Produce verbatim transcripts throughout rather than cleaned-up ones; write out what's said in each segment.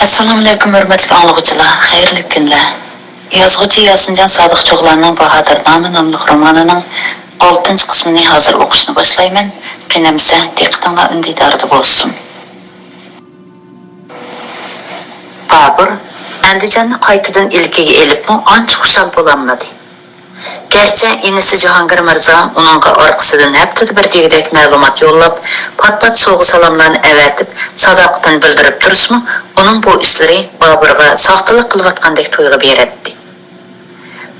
ئەسسالامۇئەلەيكۇم، ھۆرمەتلىك ئاڭلىغۇچىلار، خەيرلىك كۈنلەر. يازغۇچى ياسىنجان سادىق چوغلاننىڭ باھادىرنامە ناملىق رومانىنىڭ ئالتىنچى قىسمىنى ھازىر ئوقۇشنى باشلايمەن. قېنى ئەمىسە، دىققىتىڭلار ئۈندىدارىدا بولسۇن. بابۇر ئەندىجاننى قايتىدىن ئىلكىگە ئېلىپمۇ ئانچە خۇشال بولالمىدى. گەرچە ئىنىسى جاھانگىر مىرزا ئۇنىڭغا ئارقىسىدىن ھەپتىدە بىر دېگۈدەك مەلۇمات يوللاپ، پات-پات سوۋغا-سالاملارنى ئەۋەتىپ، ساداقىتىنى بىلدۈرۈپ تۇرسىمۇ، ئۇنىڭ بۇ ئىشلىرى بابۇرغا ساختىلىق قىلىۋاتقاندەك تۇيغۇ بېرەتتى.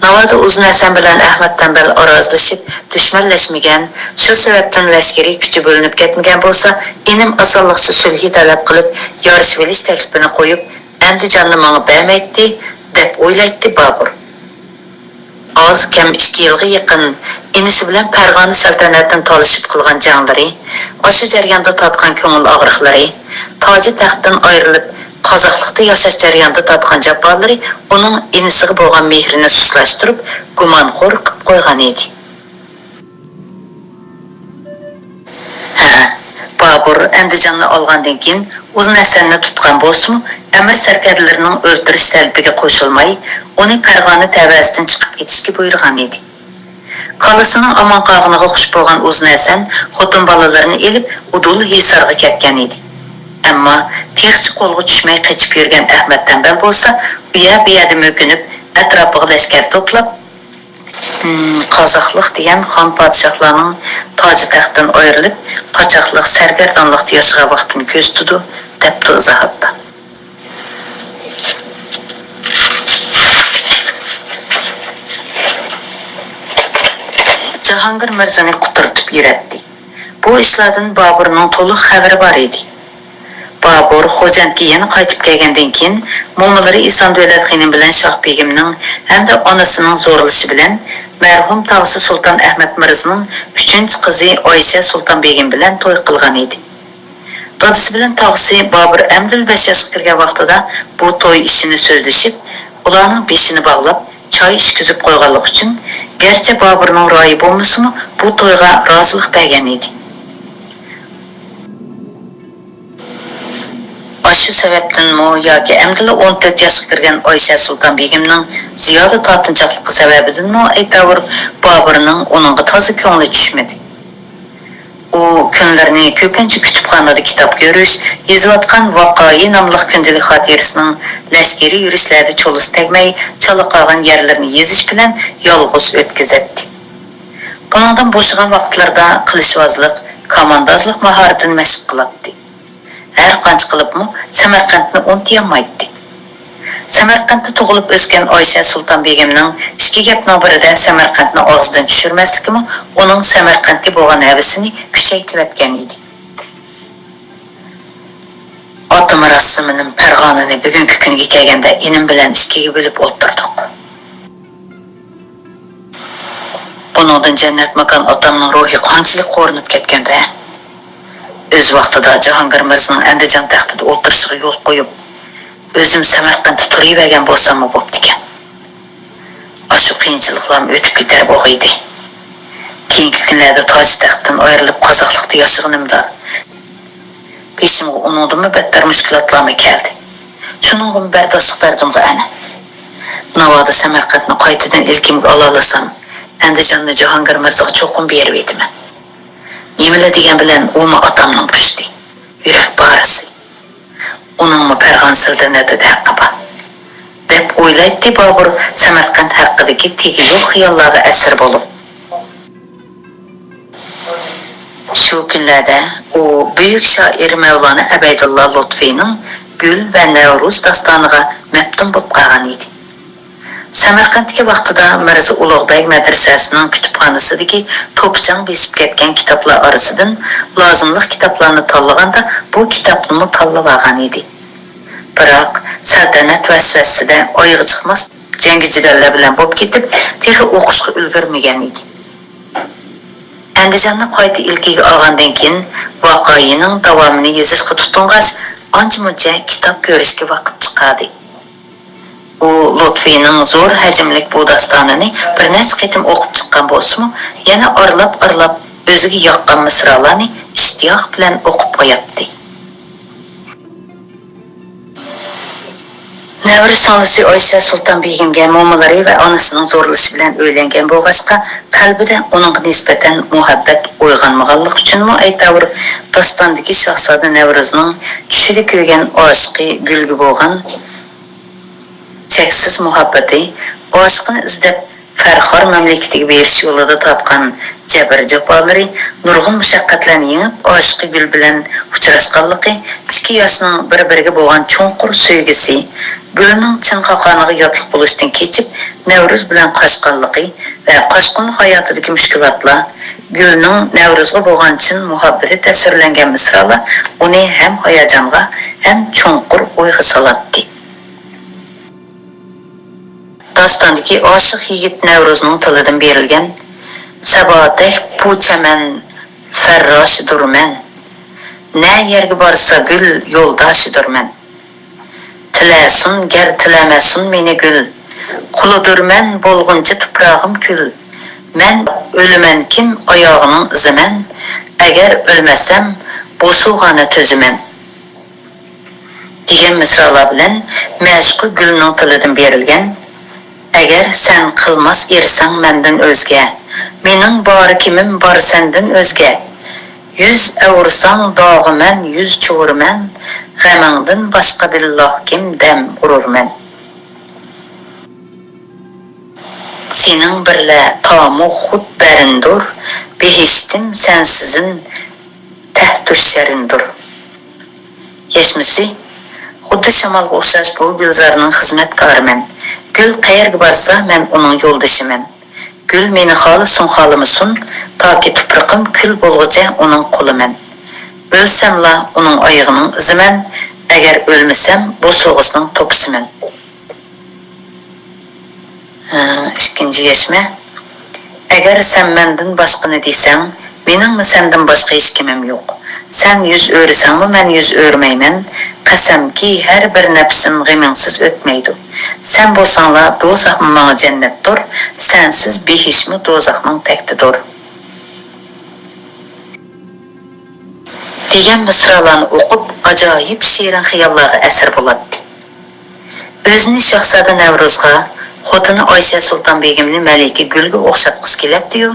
ناۋادا ئۇزۇن ھەسەن بىلەن ئەخمەت تەمبەل ئارازلىشىپ، دۈشمەنلەشمىگەن، شۇ سەۋەبتىن لەشكىرىي كۈچى بۆلۈنۈپ كەتمىگەن بولسا، ئىنىم ئاسانلىقچە سۈلھى تەلەپ قىلىپ، يارىشىۋېلىش تەكلىپىنى قويۇپ، ئەندىجاننى ماڭا بەرمەيتتى، دەپ ئويلايتتى بابۇر. ئاز كەم ئىككى يىلغا يېقىن ئىنىسى بىلەن پەرغانە سەلتەنەتىنى تالىشىپ قىلغان جەڭلىرى، ئاشۇ جەرياندا تارتقان كۆڭۈل ئاغرىقلىرى، تاجى تەختتىن ئايرىلىپ، قازاقلىقتا ياشاش جەريانىدا تارتقان جاپالىرى ئۇنىڭ ئىنىسىغا بولغان مېھرىنى سۇسلاشتۇرۇپ، گۇمانخور قىلىپ قويغان ئىدى. ھە، بابۇر ئەندىجاننى ئالغاندىن كېيىن ئۇزۇن ھەسەننى تۇتقان بولسىمۇ، ئەمىر سەركەردىلىرىنىڭ ئۆلتۈرۈش تەلىپىگە قوشۇلماي، ئۇنى پەرغانە تەۋەسىدىن چىقىپ كېتىشكە بۇيرۇغان ئىدى. كالىسىنىڭ ئامان قالغىنىغا خۇش بولغان ئۇزۇن ھەسەن خوتۇن بالىلىرىنى ئېلىپ ئۇدۇل ھىسارغا كەتكەن ئىدى. ئەمما تېخىچە قولغا چۈشمەي قېچىپ يۈرگەن ئەخمەت تەمبەل بولسا ئۇ يەر بۇ يەردە مۆكۈنۈپ، ئەتراپىغا لەشكەر توپلاپ، قازاقلىق دېگەن خان پادىشاھلارنىڭ تاجى تەختتىن ئايرىلىپ، قاچاقلىق سەرگەردانلىقتا ياشىغان ۋاقتىنى كۆرسىتىدۇ، دەپتۇ ئىزاھاتتا. جاھانگىر مىرزىنى قۇترىتىپ يۈرەتتى. بۇ ئىشلاردىن بابۇرنىڭ تولۇق خەۋىرى بار ئىدى. بابۇر خوجەنتكە يەنە قايتىپ كەلگەندىن كېيىن، مومىلىرى ئېسان دۆلەت خېنىم بىلەن شاھ بېگىمنىڭ ھەمدە ئانىسىنىڭ زورلىشى بىلەن مەرھۇم تاغىسى سۇلتان ئەخمەت مىرزىنىڭ ئۈچىنچى قىزى ئايشە سۇلتان بېگىم بىلەن توي قىلغان ئىدى. دادىسى بىلەن تاغىسى بابۇر ئەمدىلا بەش ياشقا كىرگەن ۋاقتىدا بۇ توي ئىشىنى سۆزلىشىپ، ئۇلارنىڭ بېشىنى باغلاپ، چاي ئىچكۈزۈپ قويغانلىقى ئۈچۈن، گەرچە بابۇرنىڭ رايى بولمىسىمۇ، بۇ تويغا رازىلىق بەرگەن ئىدى. ئاشۇ سەۋەبتىنمۇ ياكى ئەمدىلا ئون تۆت ياشقا كىرگەن ئايشە سۇلتان بېگىمنىڭ زىيادە تارتىنچاقلىقى سەۋەبىدىنمۇ ئەيتاۋۇر، بابۇرنىڭ ئۇنىڭغا تازا كۆڭلى چۈشمىدى. ئۇ كۈنلىرىنى كۆپىنچە كۇتۇپخانىدا كىتاب كۆرۈش، يېزىۋاتقان ۋاقائى ناملىق كۈندىلىك خاتىرىسىنىڭ لەشكىرىي يۈرۈشلەردە چولىسى تەگمەي، چالا قالغان يەرلىرىنى يېزىش بىلەن يالغۇز ئۆتكۈزەتتى. بۇنىڭدىن بوشىغان ۋاقىتلىرىدا قىلىچۋازلىق، كاماندازلىق ماھارىتىنى مەشىق قىلاتتى. ھەر قانچە قىلىپمۇ سەمەرقەنتنى ئۇنتۇيالمايتتى. سەمەرقەنتتە تۇغۇلۇپ ئۆسكەن ئايشە سۇلتان بېگىمنىڭ ئىككى گەپنىڭ بىرىدە سەمەرقەنتنى ئاغزىدىن چۈشۈرمەسلىكىمۇ ئۇنىڭ سەمەرقەنتكە بولغان ھەۋىسىنى كۈچەيتىۋەتكەن ئىدى. ئاتا مىراسىم ئىنىم پەرغانىنى بۈگۈنكى كۈنگە كەلگەندە ئىنىم بىلەن ئىككىگە بۆلۈپ ئولتۇردۇق. بۇنىڭدىن جەننەت ماكان ئاتامنىڭ روھى قانچىلىك قورۇنۇپ كەتكەندە! ئۆز ۋاقتىدا جاھانگىر مىرزىنىڭ ئەندىجان تەختىدە ئولتۇرۇشىغا يول قويۇپ، ئۆزۈم سەمەرقەنتتە تۇرۇۋەرگەن بولساممۇ بوپتىكەن. ئاشۇ قىيىنچىلىقلارمۇ ئۆتۈپ كېتەر بوغىيدى. كېيىنكى كۈنلەردە تاج تەختتىن ئايرىلىپ، قازاقلىقتا ياشىغىنىمدا، بېشىمغا ئۇنىڭدىنمۇ بەتتەر مۈشكۈلاتلارمۇ كەلدى. شۇنىڭغىمۇ بەرداشلىق بەردىمغۇ ئەنە. ناۋادا سەمەرقەنتنى قايتىدىن ئىلكىمگە ئالالىسام، ئەندىجاننى جاھانگىر مىرزىغا چوقۇم بېرىۋېتىمەن. نېمىلا دېگەن بىلەن ئۇمۇ ئاتامنىڭ پۇشتى، يۈرەك پارىسى. ئۇنىڭمۇ پەرغان سەلتەنىتىدە ھەققى بار، دەپ ئويلايتتى بابۇر سەمەرقەنت ھەققىدىكى تېگى يوق خىياللارغا ئەسىر بولۇپ. شۇ كۈنلەردە ئۇ بۈيۈك شائىر مەۋلانا ئەبەيدۇللا لۇتفىنىڭ گۈل ۋە نەۋرۇز داستانىغا مەپتۇن بولۇپ قالغان ئىدى. سەمەرقەنتتىكى ۋاقتىدا مىرزا ئۇلۇغ بەگ مەدرىسەسىنىڭ كۇتۇپخانىسىدىكى توپا-چاڭ بېسىپ كەتكەن كىتابلار ئارىسىدىن لازىملىق كىتابلارنى تاللىغاندا بۇ كىتابنىمۇ تاللىۋالغان ئىدى. بىراق سەلتەنەت ۋەسۋەسىسىدە ئايىغى چىقماس جەڭگى-جېدەللەر بىلەن بولۇپ كېتىپ، تېخى ئوقۇشقا ئۈلگۈرمىگەن ئىدى. ئەندىجاننى قايتا ئىلكىگە ئالغاندىن كېيىن، ۋەقەئىنىڭ داۋامىنى يېزىشقا تۇتۇنغاچ، ئانچە-مۇنچە كىتاب كۆرۈشكە ۋاقىت چىقاردى. ئۇ لۇتفىنىڭ زور ھەجىملىك بۇ داستانىنى بىر نەچچە قېتىم ئوقۇپ چىققان بولسىمۇ، يەنە ئارىلاپ-ئارىلاپ ئۆزىگە ياققان مىسرالارنى ئىشتىياق بىلەن ئوقۇپ قوياتتى. نەۋرە سىڭلىسى ئايشە سۇلتان بېگىمگە مومىلىرى ۋە ئانىسىنىڭ زورلىشى بىلەن ئۆيلەنگەن بولغاچقا، قەلبىدە ئۇنىڭغا نىسبەتەن مۇھەببەت ئويغانمىغانلىقى ئۈچۈنمۇ ئەيتاۋۇر، داستاندىكى شاھزادە نەۋرۇزنىڭ چۈشىدە كۆرگەن ئاشىقى گۈلگە بولغان چەكسىز مۇھەببىتى، ئاشىقىنى ئىزدەپ فەرخار مەملىكىتىگە بېرىش يولىدا تارتقان جەبىر-جاپالىرى، نۇرغۇن مۇشەققەتلەرنى يېڭىپ، ئاشىقى گۈل بىلەن ئۇچراشقانلىقى، ئىككى ياشنىڭ بىر-بىرىگە بولغان چوڭقۇر سۆيگۈسى، گۈلنىڭ چىن خاقانىغا ياتلىق بولۇشتىن كېچىپ، نەۋرۇز بىلەن قاچقانلىقى ۋە قاچقۇنلۇق ھاياتىدىكى مۈشكۈلاتلار، گۈلنىڭ نەۋرۇزغا بولغان چىن مۇھەببىتى تەسۋىرلەنگەن مىسرالار ئۇنى ھەم ھاياجانغا، ھەم چوڭقۇر ئويغا سالاتتى. داستاندىكى ئاشىق يىگىت نەۋرۇزنىڭ تىلىدىن بېرىلگەن، سەباتەك بۇ چەمەن پەرراشىدۇرمەن، نە يەرگە بارسا گۈل يولداشىدۇرمەن. تىلەسۇن گەر تىلەمەسۇن مېنى گۈل، قۇلىدۇرمەن بولغۇنچە تۇپراغىم كۈل. مەن ئۆلىمەنكىن ئاياغىنىڭ ئىزىمەن، ئەگەر ئۆلمەسەم بوسۇغانە تۈزىمەن. دېگەن مىسرالار بىلەن مەشۇقى گۈلنىڭ تىلىدىن بېرىلگەن، ئەگەر سەن قىلماس ئېرىسەڭ مەندىن ئۆزگە، مېنىڭ باركىمىم بار سەندىن ئۆزگە. يۈز ئاغرىساڭ داغىمەن، يۈز چۇۋۇرىمەن، غېمىڭدىن باشقا بىللاھكىم دەم ئۇرۇرمەن. سېنىڭ بىرلە تامۇ خۇد بەرىندۇر، بېھىشتىم سەنسىزىن تەھتۇششەرىندۇر. يەشمىسى، خۇددى شامالغا ئوخشاش بۇ گۈلزارنىڭ خىزمەتكارىمەن. گۈل قەيەرگە بارسا، مەن ئۇنىڭ يولدىشىمەن. گۈل مېنى خالىسۇن، خالىمىسۇن، تاكى تۇپرىقىم كۈل بولغۇچە ئۇنىڭ قۇلىمەن. ئۆلسەملا ئۇنىڭ ئايىغىنىڭ ئىزىمەن، ئەگەر ئۆلمىسەم بوسۇغىسىنىڭ توپىسىمەن. ھە، ئىككىنچى يەشمە. ئەگەر سەن مەندىن باشقىنى دېسەڭ، مېنىڭمۇ سەندىن باشقا ھېچكىمىم يوق. سەن يۈز ئۆرۈسەڭمۇ مەن يۈز ئۆرۈمەيمەن. قەسەمكى، ھەر بىر نەپىسىم غېمىڭسىز ئۆتمەيدۇ. سەن بولساڭلا دوزاخمۇ ماڭا جەننەتتۇر، سەنسىز بېھىشمۇ دوزاخنىڭ تەكتىدۇر. دېگەن مىسرالارنى ئوقۇپ، ئاجايىپ شېرىن خىياللارغا ئەسىر بولاتتى. ئۆزىنى شاھزادە نەۋرۇزغا، خوتۇنى ئايشە سۇلتان بېگىمنى مەلىكە گۈلگە ئوخشاتقۇسى كېلەتتىيۇ،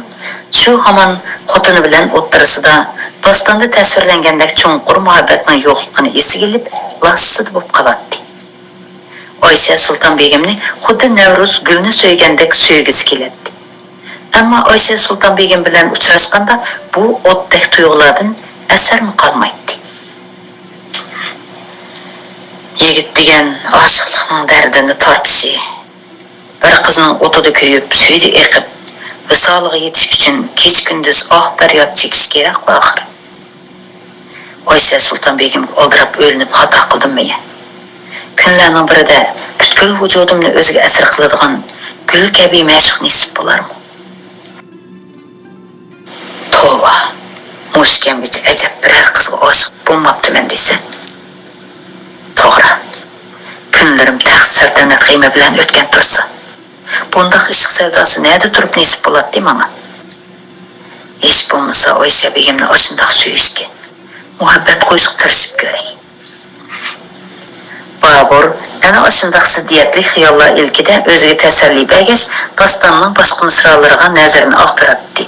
شۇ ھامان خوتۇنى بىلەن ئوتتۇرىسىدا داستاندا تەسۋىرلەنگەندەك چوڭقۇر مۇھەببەتنىڭ يوقلۇقىنى ئېسىگە ئېلىپ، لاسسىدە بولۇپ قالاتتى. ئايشە سۇلتان بېگىمنى خۇددى نەۋرۇز گۈلنى سۆيگەندەك سۆيگۈسى كېلەتتى. ئەمما ئايشە سۇلتان بېگىم بىلەن ئۇچراشقاندا بۇ ئوتتەك تۇيغۇلاردىن ئەسەرمۇ قالمايتتى. يىگىت دېگەن ئاشىقلىقنىڭ دەردىنى تارتىشى، بىر قىزنىڭ ئوتىدا كۆيۈپ، سۈيىدە ئېقىپ، ۋىسالىغا يېتىش ئۈچۈن كېچە-كۈندۈز ئاھ-پەرياد چېكىشى كېرەكقۇ ئاخىر. ئايشە سۇلتان بېگىمگە ئالدىراپ ئۆيلىنىپ خاتا قىلدىممۇ يا؟ كۈنلەرنىڭ بىرىدە پۈتكۈل ۋۇجۇدۇمنى ئۆزىگە ئەسىر قىلىدىغان گۈل كەبى مەشۇق نېسىپ بولارمۇ؟ توۋا، مۇشۇ كەمگىچە ئەجەب بىرەر قىزغا ئاشىق بولماپتىمەن دېسە. توغرا، كۈنلىرىم تەخت سەلتەنەت غېمى بىلەن ئۆتكەن تۇرسا، بۇنداق ئىشق سەۋداسى نەدە تۇرۇپ نېسىپ بولاتتى ماڭا؟ ھېچ بولمىسا ئايشە بېگىمنى ئاشۇنداق سۆيۈشكە، مۇھەببەت قويۇشقا تىرىشىپ كۆرەي. بابۇر ئەنە ئاشۇنداق زىددىيەتلىك خىياللار ئىلكىدە ئۆزىگە تەسەللى بەرگەچ، داستاننىڭ باشقا مىسرالىرىغا نەزىرىنى ئاغدۇراتتى.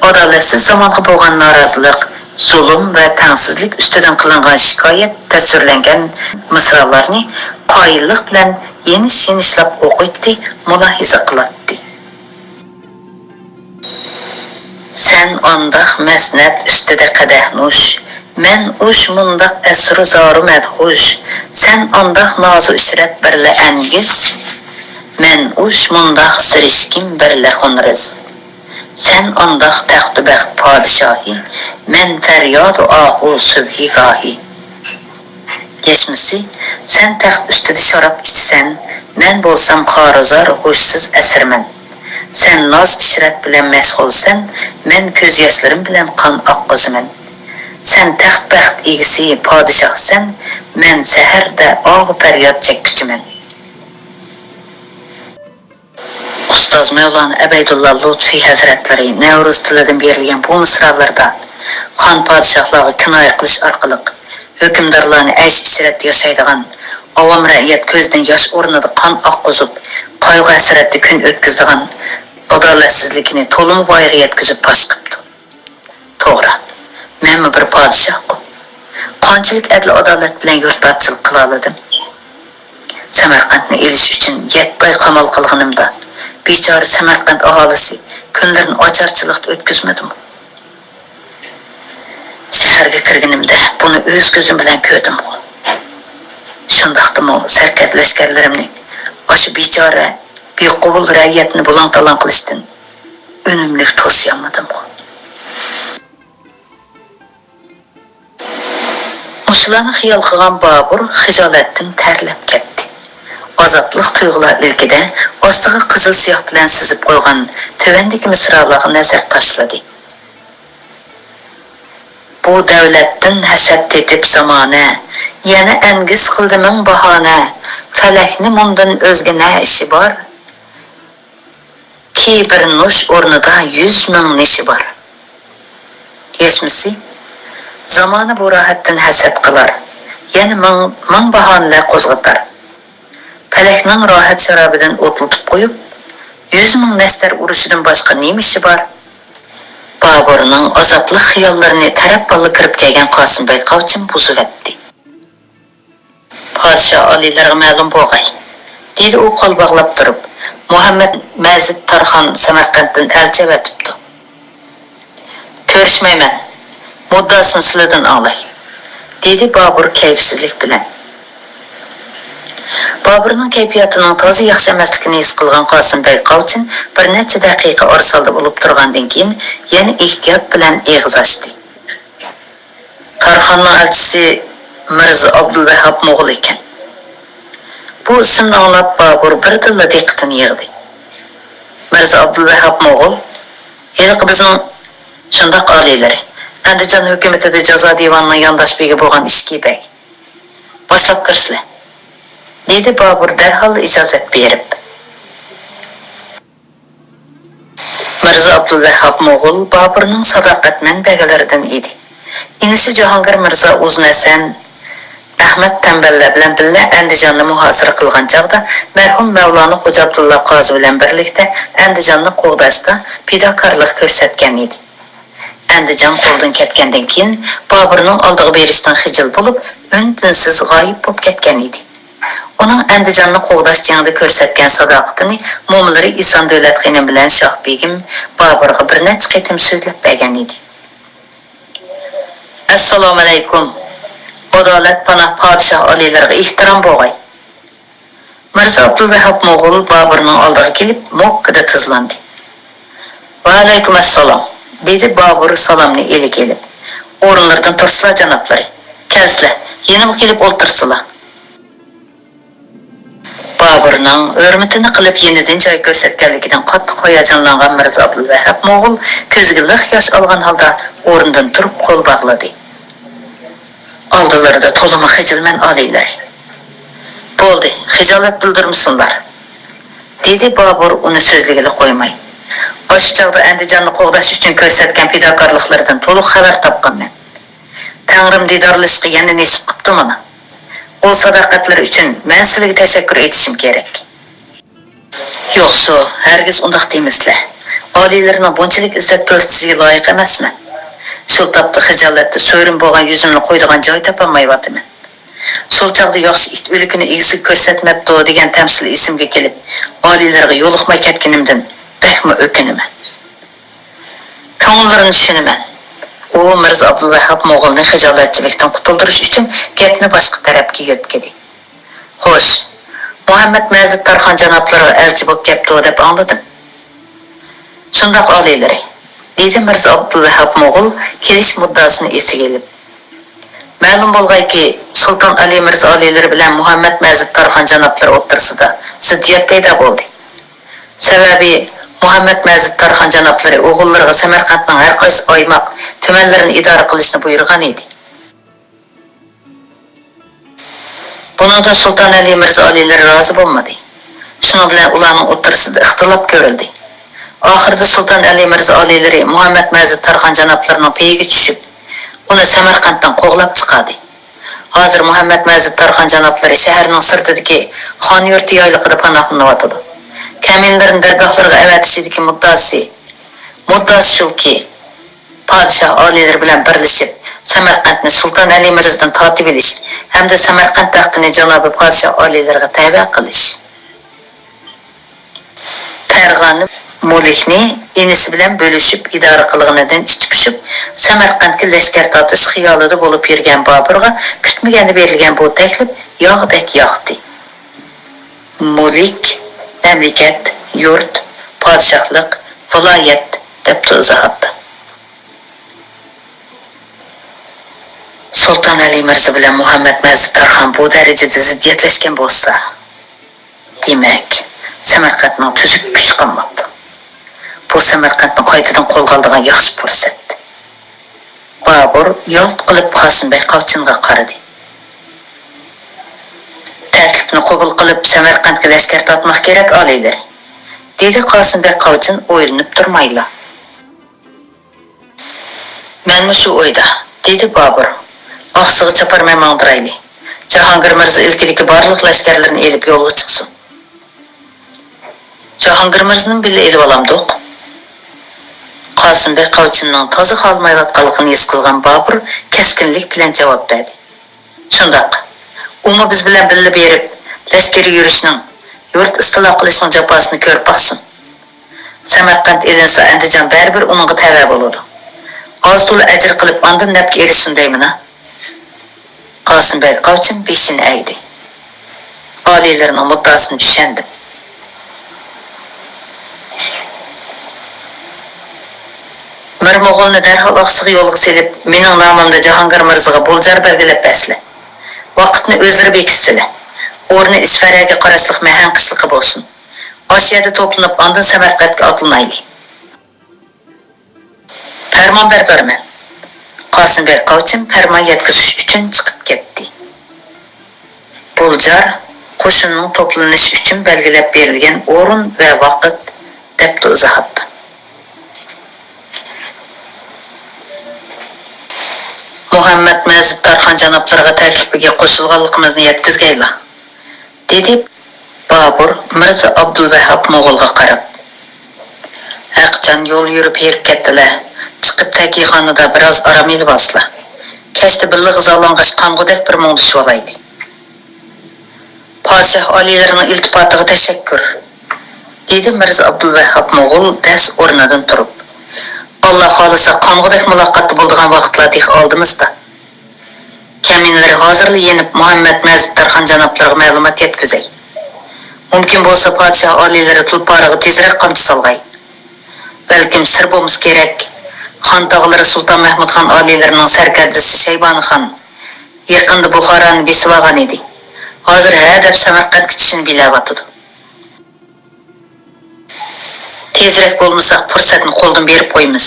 ئادالەتسىز زامانغا بولغان نارازىلىق، زۇلۇم ۋە تەڭسىزلىك ئۈستىدىن قىلىنغان شىكايەت تەسۋىرلەنگەن مىسرالارنى قايىللىق بىلەن يېنىش-يېنىشلاپ ئوقۇيتتى، مۇلاھىزە قىلاتتى. سەن ئانداق مەسنەت ئۈستىدە قەدەھ نوش، مەن ئۇش مۇنداق ئەسرۇ زارۇ مەدھۇش، سەن ئانداق نازۇ ئىشرەت بىرلە ئەنگىز، مەن ئۇش مۇنداق سىرىشكىم بىرلە خۇنرىز. سەن ئانداق تەختۇ بەخت پادىشاھى، مەن پەريادۇ ئاھۇ سۈبھىگاھى. يەشمىسى، سەن تەخت ئۈستىدە شاراب ئىچىسەن، مەن بولسام خارۇزار ھوشسىز ئەسىرمەن. سەن ناز ئىشرەت بىلەن مەشغۇلسەن، مەن كۆز ياشلىرىم بىلەن قان ئاققۇزىمەن. سەن تەخت بەخت ئىگىسى پادىشاھسەن، مەن سەھەردە ئاھۇ پەرياد چەككۈچىمەن. ئۇستاز مەۋلانا ئەبەيدۇللا لۇتفى ھەزرەتلىرى نەۋرۇز تىلىدىن بېرىلگەن بۇ مىسرالىرىدا خان پادىشاھلارغا كىنايە قىلىش ئارقىلىق ھۆكۈمدارلارنى ئەيش-ئىشرەتتە ياشايدىغان ئاۋام رەئىيەت كۆزىدىن ياش ئورنىدا قان ئاققۇزۇپ، قايغۇ-ھەسرەتتە كۈن ئۆتكۈزىدىغان ئادالەتسىزلىكىنى تولىمۇ ۋايىغا يەتكۈزۈپ پاش قىپتۇ. توغرا، مەنمۇ بىر پادىشاھقۇ. قانچىلىك ئەدىل-ئادالەت بىلەن يۇرتباشچىلىق قىلالىدىم؟ سەمەرقەنتنى ئېلىش ئۈچۈن يەتتە ئاي قامال قىلغىنىمدا، بىچارە سەمەرقەنت ئاھالىسى كۈنلىرىنى ئاچارچىلىقتا ئۆتكۈزمىدىمۇ؟ شەھەرگە كىرگىنىمدە بۇنى ئۆز كۆزۈم بىلەن كۆردۈمغۇ. شۇنداقتىمۇ سەركەردە لەشكەرلىرىمنى ئاشۇ بىچارە، بىقوبۇل رەئىيەتنى بۇلاڭ-تالاڭ قىلىشتىن ئۈنۈملۈك توسىيالمىدىمغۇ. مۇشۇلارنى خىيال قىلغان بابۇر خىجالەتتىن تەرلەپ كەتتى. ئازابلىق تۇيغۇلار ئىلكىدە ئاستىغا قىزىل سىياھ بىلەن سىزىپ قويغان تۆۋەندىكى مىسرالارغا نەزەر تاشلىدى. بۇ دەۋلەتتىن ھەسەت تېتىپ زامانە، يەنە ئەنگىز قىلدى مىڭ باھانە، پەلەكنى مۇندىن ئۆزگە نە ئىشى بار؟ كى بىر نوش ئورنىدا يۈز مىڭ نېشى بار. يەشمىسى، زامانە بۇ راھەتتىن ھەسەت قىلار، يەنە مىڭ، مىڭ باھانىلەر قوزغىتار. پەلەكنىڭ راھەت شارابىدىن ئوتلىتىپ قويۇپ، يۈز مىڭ نەشتەر ئۇرۇشىدىن باشقا نېمە ئىشى بار؟ بابۇرنىڭ ئازابلىق خىياللىرىنى تەرەپ باللا كىرىپ كەلگەن قاسىمبەگ قاۋچىم بۇزۇۋەتتى. پادىشاھ ئالىيلىرىغا مەلۇم بولغاي، دېدى ئۇ قول باغلاپ تۇرۇپ، مۇھەممەد مەزىت تارخان سەمەرقەنتتىن ئەلچى ئەۋەتىپتۇ. كۆرۈشمەيمەن، مۇددىئاسىنى سىلىدىن ئاڭلاي، دېدى بابۇر كەيپسىزلىك بىلەن. بابۇرنىڭ كەيپىياتىنىڭ تازا ياخشى ئەمەسلىكىنى ھېس قىلغان قاسىمبەگ قاۋچىن بىر نەچچە دەقىقە ئارىسالدى بولۇپ تۇرغاندىن كېيىن يەنە ئېھتىيات بىلەن ئېغىز ئاچتى. تارخاننىڭ ئەلچىسى مىرزا ئابدۇلۋەھھاب موغۇل ئىكەن. بۇ ئىسىمنى ئاڭلاپ بابۇر بىردىنلا دىققىتىنى يىغدى. مىرزا ئابدۇلۋەھھاب موغۇل، ھېلىقى بىزنىڭ، شۇنداق ئالىيلىرى، ئەندىجان ھۆكۈمىتىدە جازا دىۋانىنىڭ يانداش بېگى بولغان ئىچكى بەگ. باشلاپ كىرسىلە، دېدى بابۇر دەرھال ئىجازەت بېرىپ. مىرزا ئابدۇلۋەھھاب موغۇل بابۇرنىڭ ساداقەت مەنبەلىرىدىن ئىدى. ئىنىسى جاھانگىر مىرزا ئۇزۇن ھەسەن، ئەخمەت تەمبەللەر بىلەن بىللە ئەندىجاننى مۇھاسىرە قىلغان چاغدا مەرھۇم مەۋلانا خوجا ئابدۇللا قازى بىلەن بىرلىكتە ئەندىجاننى قوغداشتا پىداكارلىق كۆرسەتكەن ئىدى. ئەندىجان قولدىن كەتكەندىن كېيىن، بابۇرنىڭ ئالدىغا بېرىشتىن خىجىل بولۇپ، ئۈن-تىنسىز غايىب بولۇپ كەتكەن ئىدى. ئۇنىڭ ئەندىجاننى قوغداش جېڭىدە كۆرسەتكەن ساداقىتىنى مومىلىرى ئىسان دۆلەت خېنىم بىلەن شاھ بېگىم بابۇرغا بىر نەچچە قېتىم سۆزلەپ بەرگەن ئىدى. ئەسسالامۇئەلەيكۇم! ئادالەت پاناھ پادىشاھ ئالىيلىرىغا ئېھتىرام بولغاي! مىرزا ئابدۇلۋەھھاب موغۇل بابۇرنىڭ ئالدىغا كېلىپ، موككىدە تىزلاندى. ۋەئەلەيكۇم ئەسسالام، دېدى بابۇر سالامنى ئىلىك ئېلىپ. ئورۇنلىرىدىن تۇرسىلا، جانابلىرى. كەلسىلە، يېنىمغا كېلىپ ئولتۇرسىلا. بابۇرنىڭ ھۆرمىتىنى قىلىپ يېنىدىن جاي كۆرسەتكەنلىكىدىن قاتتىق ھاياجانلانغان مىرزا ئابدۇلۋەھھاب موغۇل كۆزىگە لىق ياش ئالغان ھالدا ئورنىدىن تۇرۇپ قول باغلىدى. ئالدىلىرىدا تولىمۇ خىجىلمەن ئالىيلىرى. بولدى، خىجالەت بىلدۈرمىسۇنلار، دېدى بابۇر ئۇنى سۆزلىگىلى قويماي. ئاشۇ چاغدا ئەندىجاننى قوغداش ئۈچۈن كۆرسەتكەن پىداكارلىقلىرىدىن تولۇق خەۋەر تاپقانمەن. تەڭرىم دىدارلىشىشقا يەنە نېسىپ قىپتۇ مانا. ئۇ ساداقەتلىرى ئۈچۈن مەن سىلىگە تەشەككۈر ئېيتىشىم كېرەك. يوقسۇ، ھەرگىز ئۇنداق دېمىسىلە. ئالىيلىرىنىڭ بۇنچىلىك ئىززەت كۆرسىتىشىگە لايىق ئەمەسمەن. شۇ تاپتا خىجالەتتە سۆرۈن بولغان يۈزۈمنى قويىدىغان جاي تاپالمايۋاتىمەن. شۇ چاغدا ياخشى ئىت ئۆلۈكىنى ئىگىسىگە كۆرسەتمەپتۇ دېگەن تەمسىل ئېسىمگە كېلىپ، ئالىيلىرىغا يولۇقماي كەتكىنىمدىن بەكمۇ ئۆكۈنىمەن. كۆڭۈللىرىنى چۈشىنىمەن. ئۇ مىرزا ئابدۇلۋەھھاب موغۇلنى خىجالەتچىلىكتىن قۇتۇلدۇرۇش ئۈچۈن گەپنى باشقا تەرەپكە يۆتكىدى. خوش، مۇھەممەد مەزىت تارخان جانابلىرىغا ئەلچى بولۇپ كەپتۇ دەپ ئاڭلىدىم. شۇنداق ئالىيلىرى، دېدى مىرزا ئابدۇلۋەھھاب موغۇل كېلىش مۇددىئاسىنى ئېسىگە ئېلىپ. مەلۇم بولغايكى، سۇلتان ئەلى مىرزا ئالىيلىرى بىلەن مۇھەممەد مەزىت تارخان جانابلىرى ئوتتۇرىسىدا زىددىيەت پەيدا بولدى. سەۋەبى، مۇھەممەد مەزىت تارخان جانابلىرى ئوغۇللىرىغا سەمەرقەنتنىڭ ھەر قايسى ئايماق، تۈمەنلىرىنى ئىدارە قىلىشنى بۇيرۇغان ئىدى. بۇنىڭدىن سۇلتان ئەلى مىرزا ئالىيلىرى رازى بولمىدى. شۇنىڭ بىلەن ئۇلارنىڭ ئوتتۇرىسىدا ئىختىلاپ كۆرۈلدى. ئاخىرىدا سۇلتان ئەلى مىرزا ئالىيلىرى مۇھەممەد مەزىت تارخان جانابلىرىنىڭ پېيىگە چۈشۈپ، ئۇنى سەمەرقەنتتىن قوغلاپ چىقاردى. ھازىر مۇھەممەد مەزىت تارخان جانابلىرى شەھەرنىڭ سىرتىدىكى خان يۇرتى يايلىقىدا پاناھلىنىۋاتىدۇ. كەمىنىلىرىنى دەرگاھلىرىغا ئەۋەتىشىدىكى مۇددىئاسى، مۇددىئاسى شۇكى، پادىشاھ ئالىيلىرى بىلەن بىرلىشىپ، سەمەرقەنتنى سۇلتان ئەلى مىرزىدىن تارتىۋېلىش ھەمدە سەمەرقەنت تەختىنى جانابى پادىشاھ ئالىيلىرىغا تەۋە قىلىش. پەرغانە مۇلكنى ئىنىسى بىلەن بۆلۈشۈپ ئىدارە قىلغىنىدىن ئىچ پۇشۇپ، سەمەرقەنتكە لەشكەر تارتىش خىيالىدا بولۇپ يۈرگەن بابۇرغا كۈتمىگەندە بېرىلگەن بۇ تەكلىپ ياغدەك ياقتى. مۇلك، مەملىكەت، يۇرت، پادىشاھلىق، ۋىلايەت، دەپتۇ ئىزاھاتتا. سۇلتان ئەلى مىرزا بىلەن مۇھەممەد مەزىت تارخان بۇ دەرىجىدە زىددىيەتلەشكەن بولسا، دېمەك، سەمەرقەنتنىڭ تۈزۈك كۈچى قالماپتۇ. بۇ سەمەرقەنتنى قايتىدىن قولغا ئالىدىغان ياخشى پۇرسەت. بابۇر يالت قىلىپ قاسىم بەگ قاۋچىنغا قارىدى. تەكلىپنى قوبۇل قىلىپ، سەمەرقەنتكە لەشكەر تارتماق كېرەك، ئالىيلىرى، دېدى قاسىم بەگ قاۋچىن ئويلىنىپ تۇرمايلا. مەنمۇ شۇ ئويدا، دېدى بابۇر. ئاقسۇغا چاپارمەي ماڭدۇرايلى. جاھانگىر مىرزا ئىلكىدىكى بارلىق لەشكەرلىرىنى ئېلىپ يولغا چىقسۇن. جاھانگىر مىرزىنىمۇ بىللە ئېلىۋالامدۇق؟ قاسىم بەگ قاۋچىننىڭ تازا خالىمايۋاتقانلىقىنى ھېس قىلغان بابۇر كەسكىنلىك بىلەن جاۋاب بەردى. شۇنداق. ئۇمۇ بىز بىلەن بىللە بېرىپ، لەشكىرىي يۈرۈشنىڭ، يۇرت ئىستىلا قىلىشنىڭ جاپاسىنى كۆرۈپ باقسۇن. سەمەرقەنت ئېلىنسا، ئەندىجان بەرىبىر ئۇنىڭغا تەۋە بولىدۇ. ئاز-تولا ئەجىر قىلىپ، ئاندىن نەپكە ئېرىشسۇن دەيمىنا. قاسىم بەگ قاۋچىن بېشىنى ئەگدى. ئالىيلىرىنىڭ مۇددىئاسىنى چۈشەندىم. مىر موغۇلنى دەرھال ئاقسۇغا يولغا سېلىپ، مېنىڭ نامىمدا جاھانگىر مىرزىغا بولجار بەلگىلەپ بەرسىلە. ۋاقىتنى ئۆزلىرى بېكىتسىلە. ئورنى ئىسپەرەگە قاراشلىق مەھەن قىشلىقى بولسۇن. ئاشۇ يەردە توپلىنىپ، ئاندىن سەمەرقەنتكە ئاتلىنايلى. پەرمان بەردارمەن. قاسىم بەگ قاۋچىن پەرمان يەتكۈزۈش ئۈچۈن چىقىپ كەتتى. بولجار، قوشۇننىڭ توپلىنىشى ئۈچۈن بەلگىلەپ بېرىلگەن ئورۇن ۋە ۋاقىت، دەپتۇ ئىزاھاتتا. مۇھەممەد مەزىت تارخان جانابلىرىغا تەكلىپىگە قوشۇلغانلىقىمىزنى يەتكۈزگەيلا، دېدى بابۇر مىرزا ئابدۇلۋەھھاب موغۇلغا قاراپ. ھەقجان يول يۈرۈپ ھېرىپ كەتتىلە. چىقىپ تەكىيخانىدا بىراز ئارام ئېلىۋالسىلا. كەچتە بىللە غىزالانغاچ قانغۇدەك بىر مۇڭدىشىۋالايلى. پادىشاھ ئالىيلىرىنىڭ ئىلتىپاتىغا تەشەككۈر، دېدى مىرزا ئابدۇلۋەھھاب موغۇل دەس ئورنىدىن تۇرۇپ. ئاللا خالىسا، قانغۇدەك مۇلاقاتتا بولىدىغان ۋاقىتلار تېخى ئالدىمىزدا. كەمىنىلەر ھازىرلا يېنىپ، مۇھەممەد مەزىت تارخان جانابلىرىغا مەلۇمات يەتكۈزەي. مۇمكىن بولسا، پادىشاھ ئالىيلىرى تۇلپارىغا تېزرەك قامچا سالغاي. بەلكىم سىر بولمىسا كېرەك، خان تاغىلىرى سۇلتان مەھمۇدخان ئالىيلىرىنىڭ سەركەردىسى شەيبانى خان يېقىندا بۇخارانى بېسىۋالغان ئىدى. ھازىر ھە دەپ سەمەرقەنتكە چىشىنىپ ئېلەۋاتىدۇ. تېزرەك بولمىساق، پۇرسەتنى قولدىن بېرىپ قويىمىز.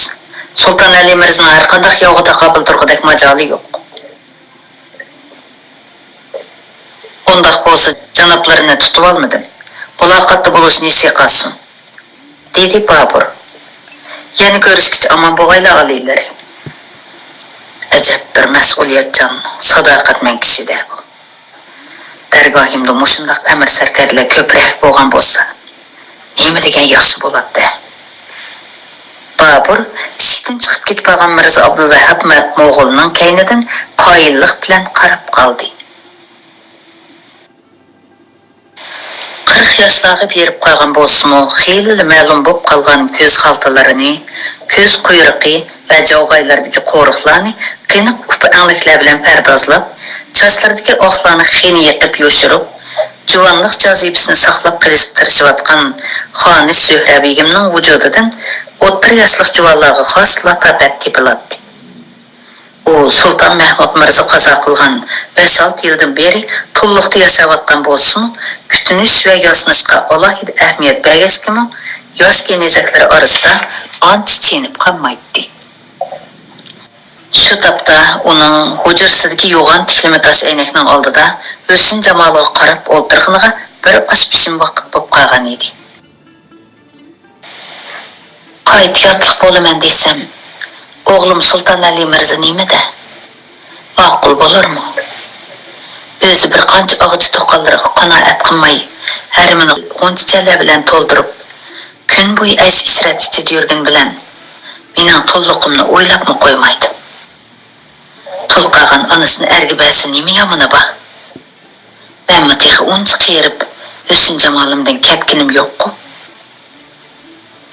سۇلتان ئەلى مىرزىنىڭ ھەرقانداق ياۋغا تاقابىل تۇرغۇدەك ماجالى يوق. ئۇنداق بولسا، جانابلىرىنى تۇتۇۋالمىدىم. مۇلاقاتتا بولۇش نېسى قالسۇن، دېدى بابۇر. يەنە كۆرۈشكىچە ئامان بوغايلا، ئالىيلىرى. ئەجەب بىر مەسئۇلىيەتچان، ساداقەتمەن كىشى-دە بۇ. دەرگاھىمدا مۇشۇنداق ئەمىر سەركەردىلەر كۆپرەك بولغان بولسا، نېمە دېگەن ياخشى بولاتتى. بابۇر ئىشىكتىن چىقىپ كېتىپ بارغان مىرزا ئابدۇلۋەھھاب مە-، موغۇلنىڭ كەينىدىن قايىللىق بىلەن قاراپ قالدى. قىرىق ياشلارغا بېرىپ قالغان بولسىمۇ، خېلىلا مەلۇم بولۇپ قالغان كۆز خالتىلىرىنى، كۆز قۇيرۇقى ۋە جاۋغايلىرىدىكى قورۇقلارنى قېنىق ئۇپا ئەڭلىكلەر بىلەن پەردازلاپ، چاچلىرىدىكى ئاقلارنى خېنە يېقىپ يوشۇرۇپ، جۇۋانلىق جازىپىسىنى ساقلاپ قېلىشقا تىرىشىۋاتقان خانىش زۆھرە بېگىمنىڭ ۋۇجۇدىدىن ئوتتۇرا ياشلىق جۇۋانلارغا خاس لاتاپەت تېپىلاتتى. ئۇ سۇلتان مەھمۇد مىرزا قازا قىلغان بەش-ئالتە يىلدىن بېرى تۇللۇقتا ياشاۋاتقان بولسىمۇ، كۈتۈنۈش ۋە ياسىنىشقا ئالاھىدە ئەھمىيەت بەرگەچكىمۇ، ياش كېنىزەكلىرى ئارىسىدا ئانچە چېنىپ قالمايتتى. شۇ تاپتا ئۇنىڭ ھۇجرىسىدىكى يوغان تىكلىمە تاش ئەينەكنىڭ ئالدىدا ھۆسن-جامالىغا قاراپ ئولتۇرغىنىغا بىر ئاش پىشىم ۋاقىت بولۇپ قالغان ئىدى. قايتا ياتلىق بولىمەن دېسەم، ئوغلۇم سۇلتان ئەلى مىرزا نېمىدە؟ ماقۇل بولۇرمۇ؟ ئۆزى بىر قانچە ئاغىچ توقانلىرىغا قانائەت قىلماي، ھەرىمىنى غۇنچە چەللەر بىلەن تولدۇرۇپ، كۈن بويى ئەيش-ئىشرەت ئىچىدە يۈرگىنى بىلەن، مېنىڭ توللۇقۇمنى ئويلاپمۇ قويمايدۇ. تول قالغان ئانىسىنى ئەرگە بەرسە نېمە يامىنى بار؟ مەنمۇ تېخى ئۇنچە قېرىپ، ھۆسن-جامالىمدىن كەتكىنىم يوققۇ.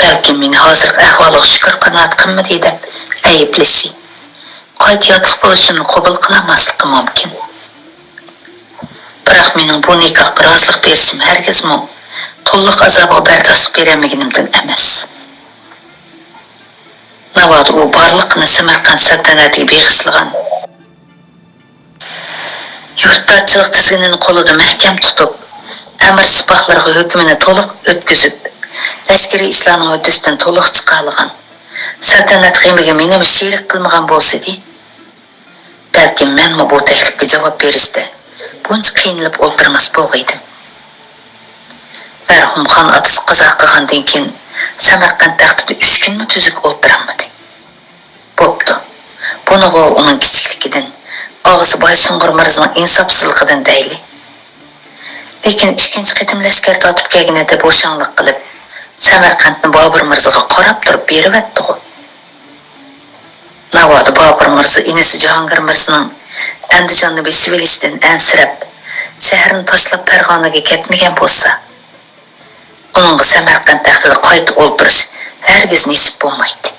بەلكىم مېنى ھازىرقى ئەھۋالىغا شۈكۈر قانائەت قىلمىدى دەپ ئەيىبلىشى، قايتا ياتلىق بولۇشۇمنى قوبۇل قىلالماسلىقى مۇمكىن. بىراق مېنىڭ بۇ نىكاھقا رازىلىق بېرىشىم ھەرگىزمۇ توللۇق ئازابىغا بەرداشلىق بېرەلمىگىنىمدىن ئەمەس. ناۋادا ئۇ بارلىقىنى سەمەرقەنت سەلتەنەتىگە بېغىشلىغان، يۇرتدارچىلىق تىزگىنىنى قولىدا مەھكەم تۇتۇپ، ئەمىر سىپاھلىرىغا ھۆكمىنى تولۇق ئۆتكۈزۈپ، لەشكىرىي ئىشلارنىڭ ھۆددىسىدىن تولۇق چىقالىغان، سەلتەنەت غېمىگە مېنىمۇ شېرىك قىلمىغان بولسىدى، بەلكىم مەنمۇ بۇ تەكلىپكە جاۋاب بېرىشتە بۇنچە قىينىلىپ ئولتۇرماس بولغىيدىم. مەرھۇم خان ئاتىسى قازا قىلغاندىن كېيىن، سەمەرقەنت تەختىدە ئۈچ كۈنمۇ تۈزۈك ئولتۇرالمىدى. بوپتۇ، بۇنىغۇ ئۇنىڭ كىچىكلىكىدىن، ئاغىسى بايسۇنغۇر مىرزىنىڭ ئىنساپسىزلىقىدىن دەيلى. لېكىن ئىككىنچى قېتىم لەشكەر تارتىپ كەلگىنىدە بوشاڭلىق قىلىپ، سەمەرقەنتنى بابۇر مىرزىغا قاراپ تۇرۇپ بېرىۋەتتىغۇ. ناۋادا بابۇر مىرزا ئىنىسى جاھانگىر مىرزىنىڭ ئەندىجاننى بېسىۋېلىشىدىن ئەنسىرەپ، شەھەرنى تاشلاپ پەرغانىگە كەتمىگەن بولسا، ئۇنىڭغا سەمەرقەنت تەختىدە قايتا ئولتۇرۇش ھەرگىز نېسىپ بولمايتتى.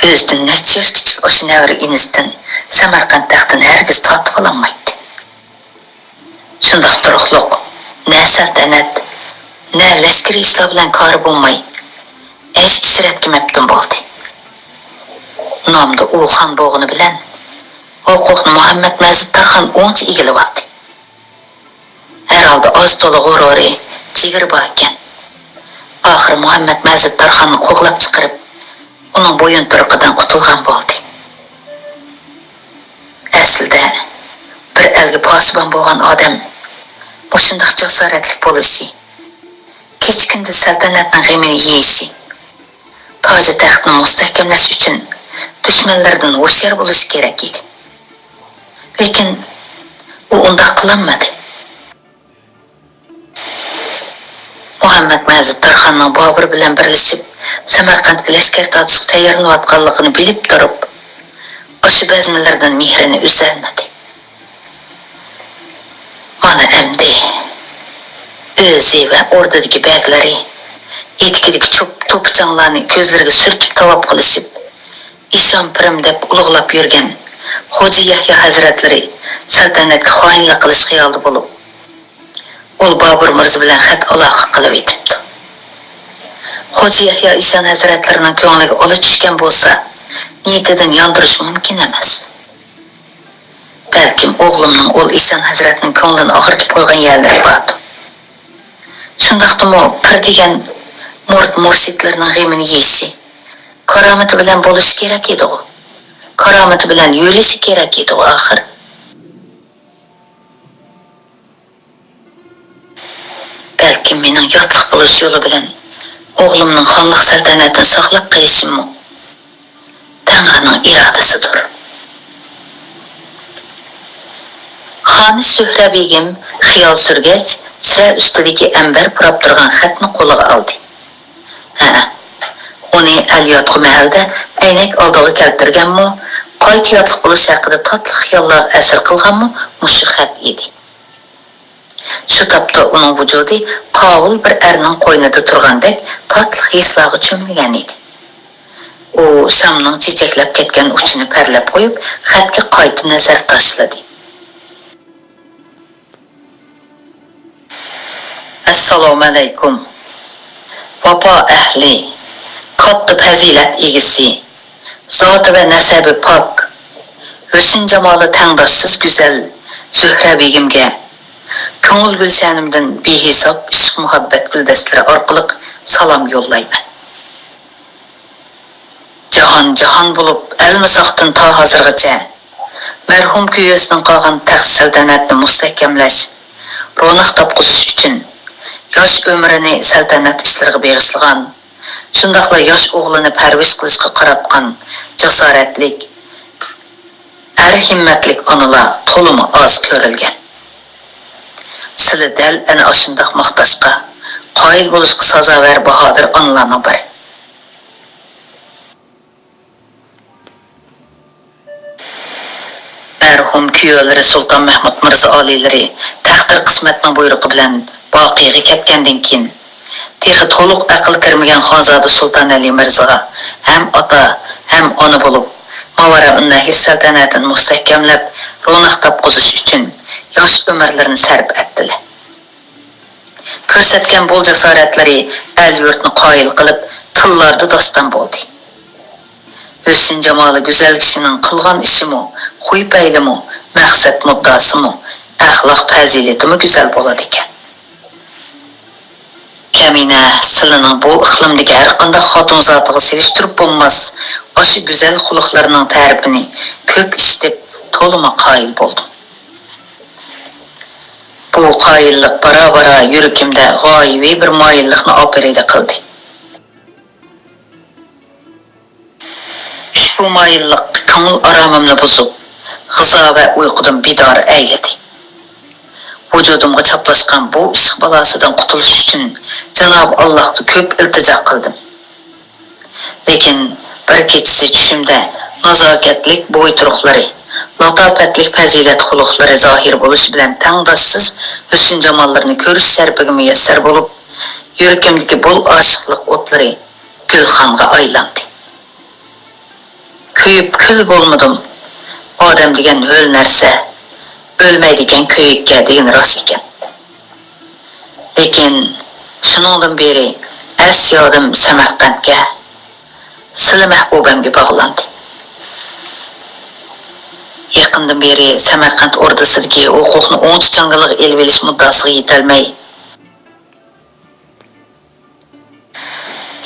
ئۆزىدىن نەچچە ياش كىچىك ئاشۇ نەۋرە ئىنىسىدىن سەمەرقەنت تەختىنى ھەرگىز تارتىۋالالمايتتى. شۇنداق تۇرۇقلۇق، نە سەلتەنەت، نە لەشكىرىي ئىشلار بىلەن كارى بولماي، ئەيش-ئىشرەتكە مەپتۇن بولدى. نامدا ئۇ خان بولغىنى بىلەن، ھوقۇقنى مۇھەممەد مەزىت تارخان ئوڭچە ئىگىلىۋالدى. ھەرھالدا ئاز-تولا غۇرۇرى، جىگىرى بار ئىكەن. ئاخىرى مۇھەممەد مەزىت تارخاننى قوغلاپ چىقىرىپ، ئۇنىڭ بويۇنتۇرۇقىدىن قۇتۇلغان بولدى. ئەسلىدە، بىر ئەلگە پاسىبان بولغان ئادەم مۇشۇنداق جاسارەتلىك بولۇشى، كېچە-كۈندۈز سەلتەنەتنىڭ غېمىنى يېيىشى، تاجى تەختنى مۇستەھكەملەش ئۈچۈن دۈشمەنلىرىدىن ھوشيار بولۇشى كېرەك ئىدى. لېكىن ئۇ ئۇنداق قىلالمىدى. مۇھەممەد مەزىت تارخاننىڭ بابۇر بىلەن بىرلىشىپ سەمەرقەنتكە لەشكەر تارتىشقا تەييارلىنىۋاتقانلىقىنى بىلىپ تۇرۇپ، ئاشۇ بەزمىلىرىدىن مېھرىنى ئۈزەلمىدى. مانا ئەمدى ئۆزى ۋە ئوردىدىكى بەگلىرى، ئېتىكىدىكى چوپ-، توپا-چاڭلارنى كۆزلىرىگە سۈرتۈپ تاۋاپ قىلىشىپ، ئىشان پىرىم دەپ ئۇلۇغلاپ يۈرگەن خوجا يەھيا ھەزرەتلىرى سەلتەنەتكە خائىنلىق قىلىش خىيالىدا بولۇپ، ئۇل بابۇر مىرزا بىلەن خەت ئالاقە قىلىۋېتىپتۇ. خوجا يەھيا ئىشان ھەزرەتلىرىنىڭ كۆڭلىگە ئالا چۈشكەن بولسا، نىيىتىدىن ياندۇرۇش مۇمكىن ئەمەس. بەلكىم ئوغلۇمنىڭ ئۇل ئىشان ھەزرەتنىڭ كۆڭلىنى ئاغرىتىپ قويغان يەرلىرى باردۇ. شۇنداقتىمۇ پىر دېگەن مۇرىت مۇرشىدلىرىنىڭ غېمىنى يېيىشى، كارامىتى بىلەن بولۇشى كېرەك ئىدىغۇ. كارامىتى بىلەن يۆلىشى كېرەك ئىدىغۇ ئاخىر. بەلكىم مېنىڭ ياتلىق بولۇش يولى بىلەن ئوغلۇمنىڭ خانلىق سەلتەنەتىنى ساقلاپ قېلىشىممۇ تەڭرىنىڭ ئىرادىسىدۇر. خانىش زۆھرە بېگىم خىيال سۈرگەچ، چىرە ئۈستىدىكى ئەمبەر پۇراپ تۇرغان خەتنى قولىغا ئالدى. ھە، ئۇنى ئەل ياتقۇ مەھەلدە ئەينەك ئالدىغا كەلتۈرگەنمۇ، قايتا ياتلىق بولۇش ھەققىدە تاتلىق خىياللارغا ئەسىر قىلغانمۇ مۇشۇ خەت ئىدى. شۇ تاپتا ئۇنىڭ ۋۇجۇدى قاۋۇل بىر ئەرنىڭ قوينىدا تۇرغاندەك تاتلىق ھېسلارغا چۆمۈلگەن ئىدى. ئۇ شامنىڭ چېچەكلەپ كەتكەن ئۇچىنى پەرلەپ قويۇپ، خەتكە قايتا نەزەر تاشلىدى. ئەسسالامۇئەلەيكۇم. ۋاپا ئەھلى، كاتتا پەزىلەت ئىگىسى، زاتى ۋە نەسەبى پاك، ھۆسن-جامالى تەڭداشسىز گۈزەل زۆھرە بېگىمگە كۆڭۈل گۈلشەنىمدىن بىھېساب ئىشق-مۇھەببەت گۈلدەستىلىرى ئارقىلىق سالام يوللايمەن. جاھان جاھان بولۇپ، ئەلمىساقتىن تا ھازىرغىچە مەرھۇم كۈيەسىدىن قالغان تەخت سەلتەنەتنى مۇستەھكەملەش، روناق تاپقۇزۇش ئۈچۈن ياش ئۆمرىنى سەلتەنەت ئىشلىرىغا بېغىشلىغان، شۇنداقلا ياش ئوغلىنى پەرۋىش قىلىشقا قاراتقان جاسارەتلىك، ئەر ھىممەتلىك ئانىلار تولىمۇ ئاز كۆرۈلگەن. سىلى دەل ئەنە ئاشۇنداق ماختاشقا، قايىل بولۇشقا سازاۋەر باھادىر ئانىلارنىڭ بىرى. مەرھۇم كۈيەلىرى سۇلتان مەھمۇد مىرزا ئالىيلىرى تەقدىر قىسمەتنىڭ بۇيرۇقى بىلەن باقىيغا كەتكەندىن كېيىن، تېخى تولۇق ئەقىل كىرمىگەن خانزادە سۇلتان ئەلى مىرزىغا ھەم ئاتا، ھەم ئانا بولۇپ، ماۋارائۇننەھر سەلتەنىتىنى مۇستەھكەملەپ، روناق تاپقۇزۇش ئۈچۈن ياش ئۆمۈرلىرىنى سەرپ ئەتتىلە. كۆرسەتكەن بول جاسارەتلىرى ئەل-يۇرتنى قايىل قىلىپ، تىللاردا داستان بولدى. ھۆسن-جامالى گۈزەل كىشىنىڭ قىلغان ئىشىمۇ، خۇي-پەيلىمۇ، مەقسەت-مۇددىئاسىمۇ، ئەخلاق-پەزىلىتىمۇ گۈزەل بولىدىكەن. ئەمىنە، سىلىنىڭ بۇ ئىقلىمدىكى ھەرقانداق خاتۇن زاتىغا سېلىشتۇرۇپ بولماس ئاشۇ گۈزەل خۇلقلىرىنىڭ تەرىپىنى كۆپ ئىشىتىپ، تولىمۇ قايىل بولدۇم. بۇ قايىللىق بارا-بارا يۈرىكىمدە غايىۋى بىر مايىللىقنى ئاپىرىدە قىلدى. ئۇشبۇ مايىللىق كۆڭۈل ئارامىمنى بۇزۇپ، غىزا ۋە ئۇيقۇدىن بىدار ئەيلىدى. ۋۇجۇدۇمغا چاپلاشقان بۇ ئىشق بالاسىدىن قۇتۇلۇش ئۈچۈن جانابى ئاللاھقا كۆپ ئىلتىجا قىلدىم. لېكىن بىر كېچىسى چۈشۈمدە نازاكەتلىك بويتۇرۇقلىرى، لاتاپەتلىك پەزىلەت خۇلقلىرى زاھىر بولۇشى بىلەن تەڭداشسىز ھۆسن-جاماللىرىنى كۆرۈش شەرىپىگە مۇيەسسەر بولۇپ، يۈرىكىمدىكى بۇل ئاشىقلىق ئوتلىرى گۈلخانغا ئايلاندى. كۆيۈپ كۈل بولمىدىم. ئادەم دېگەن ھۆل نەرسە، ئۆلمەيدىكەن كۆيۈككە دېگىنى راست ئىكەن. لېكىن شۇنىڭدىن بېرى ئەس-يادىم سەمەرقەنتكە، سىلى مەھبۇبەمگە باغلاندى. يېقىندىن بېرى سەمەرقەنت ئوردىسىدىكى ھوقۇقنى ئوڭچە چاڭگىلىغا ئېلىۋېلىش مۇددىئاسىغا يېتەلمەي،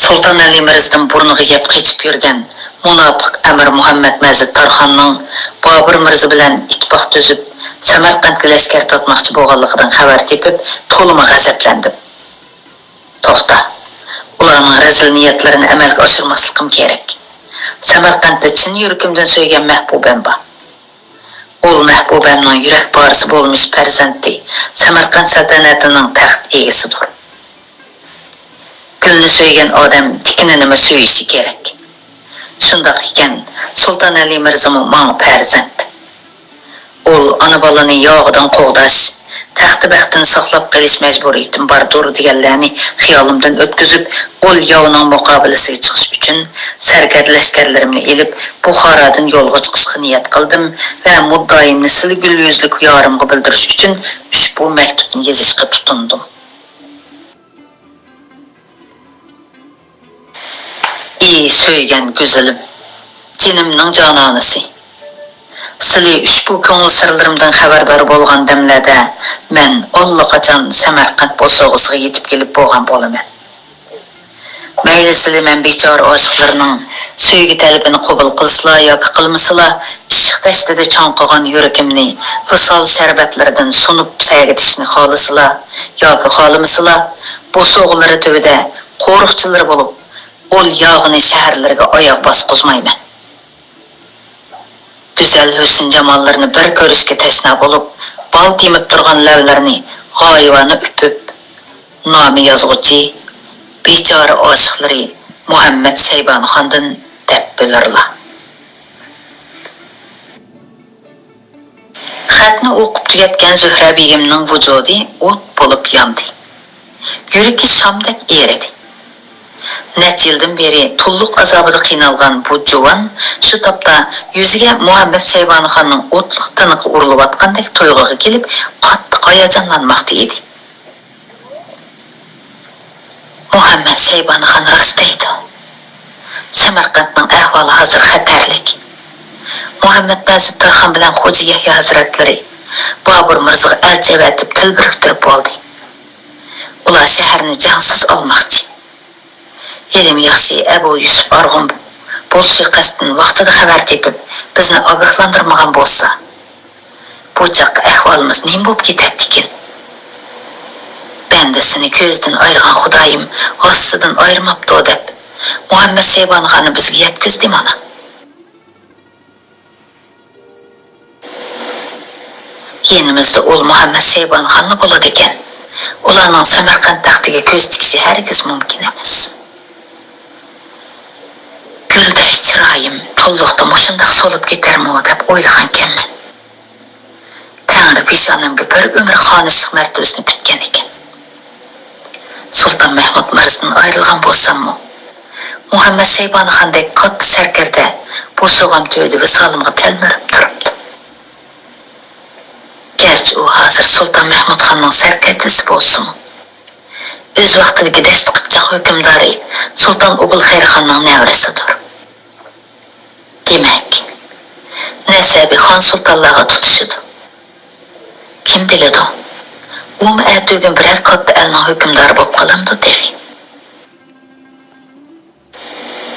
سۇلتان ئەلى مىرزىدىن بۇرنىغا يەپ قېچىپ يۈرگەن مۇناپىق ئەمىر مۇھەممەد مەزىت تارخاننىڭ بابۇر مىرزا بىلەن ئىتتىپاق تۈزۈپ، سەمەرقەنتكە لەشكەر تارتماقچى بولغانلىقىدىن خەۋەر تېپىپ، تولىمۇ غەزەپلەندىم. توختا، ئۇلارنىڭ رەزىل نىيەتلىرىنى ئەمەلگە ئاشۇرماسلىقىم كېرەك. سەمەرقەنتتە چىن يۈرىكىمدىن سۆيگەن مەھبۇبەم بار. ئۇل مەھبۇبەمنىڭ يۈرەك پارىسى بولمىش پەرزەنتى، سەمەرقەنت سەلتەنىتىنىڭ تەخت ئىگىسىدۇر. گۈلنى سۆيگەن ئادەم تىكىنىنىمۇ سۆيۈشى كېرەك. شۇنداق ئىكەن، سۇلتان ئەلى مىرزىمۇ ماڭا پەرزەنت. ئۇل ئانا-بالىنى ياغىدىن قوغداش، تەختى-بەختىنى ساقلاپ قېلىش مەجبۇرىيىتىم باردۇر دېگەنلەرنى خىيالىمدىن ئۆتكۈزۈپ، ئۇل ياۋنىڭ مۇقابىلىسىگە چىقىش ئۈچۈن سەركەردە لەشكەرلىرىمنى ئېلىپ، بۇخارادىن يولغا چىقىشقا نىيەت قىلدىم ۋە مۇددىئايىمنى سىلى گۈل يۈزلۈك يارىمغا بىلدۈرۈش ئۈچۈن ئۇشبۇ مەكتۇپنى يېزىشقا تۇتۇندۇم. ئى سۆيگەن گۈزىلىم، جېنىمنىڭ جانانىسى! سىلى ئۇشبۇ كۆڭۈل سىرلىرىمدىن خەۋەردار بولغان دەملەردە مەن ئاللىقاچان سەمەرقەنت بوسۇغىسىغا يېتىپ كېلىپ بولغان بولىمەن. مەيلى سىلى مەن بىچارە ئاشىقلىرىنىڭ سۆيگۈ تەلىپىنى قوبۇل قىلسىلا ياكى قىلمىسىلا، ئىشق دەشتىدە چاڭقىغان يۈرىكىمنى ۋىسال شەربەتلىرىدىن سۇنۇپ سەگىتىشنى خالىسىلا ياكى خالىمىسىلا، بوسۇغىلىرى تۈۋىدە قورۇقچىلىرى بولۇپ، ئۇل ياغىنى شەھەرلىرىگە ئاياغ باسقۇزمايمەن. گۈزەل ھۆسن-جاماللىرىنى بىر كۆرۈشكە تەشنا بولۇپ، بال تېمىپ تۇرغان لەۋلىرىنى غايىۋانە ئۆپۈپ، نامى يازغۇچى، بىچارە ئاشىقلىرى مۇھەممەد شەيبانىخاندىن دەپ بىلۇرلا. خەتنى ئوقۇپ تۈگەتكەن زۆھرە بېگىمنىڭ ۋۇجۇدى ئوت بولۇپ ياندى. يۈرىكى شامدەك ئېرىدى. نەچچە يىلدىن بېرى تۇللۇق ئازابىدا قىينالغان بۇ جۇۋان شۇ تاپتا يۈزىگە مۇھەممەد شەيبانىخاننىڭ ئوتلۇق تىنىقى ئۇرۇلۇۋاتقاندەك تۇيغۇغا كېلىپ، قاتتىق ھاياجانلانماقتا ئىدى. مۇھەممەد شەيبانىخان راست دەيدۇ. سەمەرقەنتنىڭ ئەھۋالى ھازىر خەتەرلىك. مۇھەممەد مەزىت تارخان بىلەن خوجا يەھيا ھەزرەتلىرى بابۇر مىرزىغا ئەلچى ئەۋەتىپ تىل بىرىكتۈرۈپ بولدى. ئۇلار شەھەرنى جەڭسىز ئالماقچى. ھېلىمۇ ياخشى ئەبۇ يۈسۈپ ئارغۇن بولۇشى قەستەن ۋاقتىدا خەۋەر تېپىپ، بىزنى ئاگاھلاندۇرمىغان بولسا. بۇ چاغقا ئەھۋالىمىز نېمە بولۇپ كېتەتتىكىن؟ بەندىسىنى كۆزىدىن ئايرىغان خۇدايىم غەززىدىن ئايرىماپتۇ دەپ، مۇھەممەد شەيبانىخاننى بىزگە يەتكۈزدى مانا. يېنىمىزدا ئۇل مۇھەممەد سەيبانخانلا بولىدىكەن، ئۇلارنىڭ سەمەرقەنت تەختىگە كۆز تىكىشى ھەرگىز مۇمكىن ئەمەس. گۈلدەك چىرايىم توللۇقتا مۇشۇنداق سولۇپ كېتەرمۇ دەپ ئويلىغانكەنمەن. تەڭرى پېشانەمگە بىر ئۆمۈر خانىشلىق مەرتىۋىسىنى پۈتكەن ئىكەن. سۇلتان مەھمۇد مىرزىدىن ئايرىلغان بولساممۇ، مۇھەممەد سەيبانىخاندەك كاتتا سەركەردە بوسۇغام تۈۋىدە ۋىسالىمغا تەلمۈرۈپ تۇرۇپتۇ. گەرچە ئۇ ھازىر سۇلتان مەھمۇدخاننىڭ سەركەردىسى بولسىمۇ، ئۆز ۋاقتىدىكى دەشتى قىپچاق ھۆكۈمدارى سۇلتان ئوبۇلخەيرخاننىڭ نەۋرىسىدۇر. دېمەك، نەسەبى خان سۇلتانلارغا تۇتىشىدۇ. كىم بىلىدۇ، ئۇمۇ ئەتىگۈن بىرەر كاتتا ئەلنىڭ ھۆكۈمدارى بولۇپ قالامدۇ تېخى؟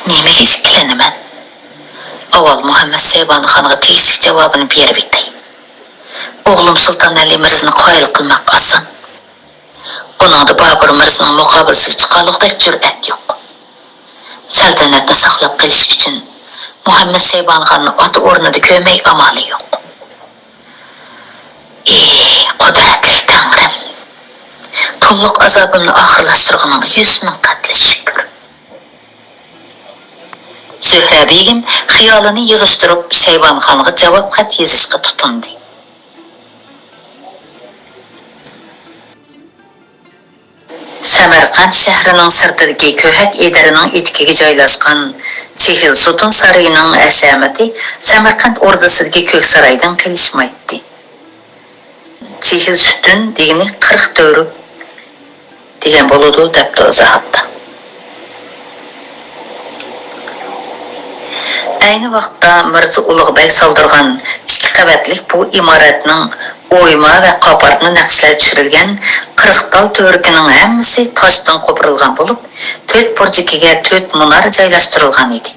نېمىگە ئىككىلىنىمەن؟ ئاۋۋال مۇھەممەد سەيبانىخانغا تېگىشلىك جاۋابىنى بېرىۋېتەي. ئوغلۇم سۇلتان ئەلى مىرزىنى قايىل قىلماق ئاسان. ئۇنىڭدا بابۇر مىرزىنىڭ مۇقابىلىسىگە چىقارلىقتەك جۈرئەت يوق. سەلتەنەتنى ساقلاپ قېلىش ئۈچۈن مۇھەممەد سەيبانىخاننى ئاتا ئورنىدا كۆرمەي ئامالى يوق. ئى، قۇدرەتلىك تەڭرىم! توللۇق ئازابىمنى ئاخىرلاشتۇرغىنىڭغا يۈز مىڭ قەتلى شۈكۈر. زۆھرە بېگىم خىيالىنى يىغىشتۇرۇپ، سەيبانىخانغا جاۋاب خەت يېزىشقا تۇتۇندى. سەمەرقەنت شەھىرىنىڭ سىرتىدىكى كۆھەك ئېدىرىنىڭ ئېتىكىگە جايلاشقان چېھىل سوتۇن سارىيىنىڭ ھەشەمىتى سەمەرقەنت ئوردىسىدىكى كۆك سارايدىن قېلىشمايتتى. چېھىل سۈتۈن دېگىنى قىرىق تۈۋرۈك دېگەن بولىدۇ، دەپتۇ ئىزاھاتتا. ئەينى ۋاقىتتا مىرزا ئۇلۇغ بەگ سالدۇرغان ئىككى قەۋەتلىك بۇ ئىمارەتنىڭ ئويما ۋە قاپارتما نەقىشلەر چۈشۈرۈلگەن قىرىق تال تۈۋرۈكىنىڭ ھەممىسى تاشتىن قوپۇرۇلغان بولۇپ، تۆت بۇرجىكىگە تۆت مۇنارە جايلاشتۇرۇلغان ئىدى.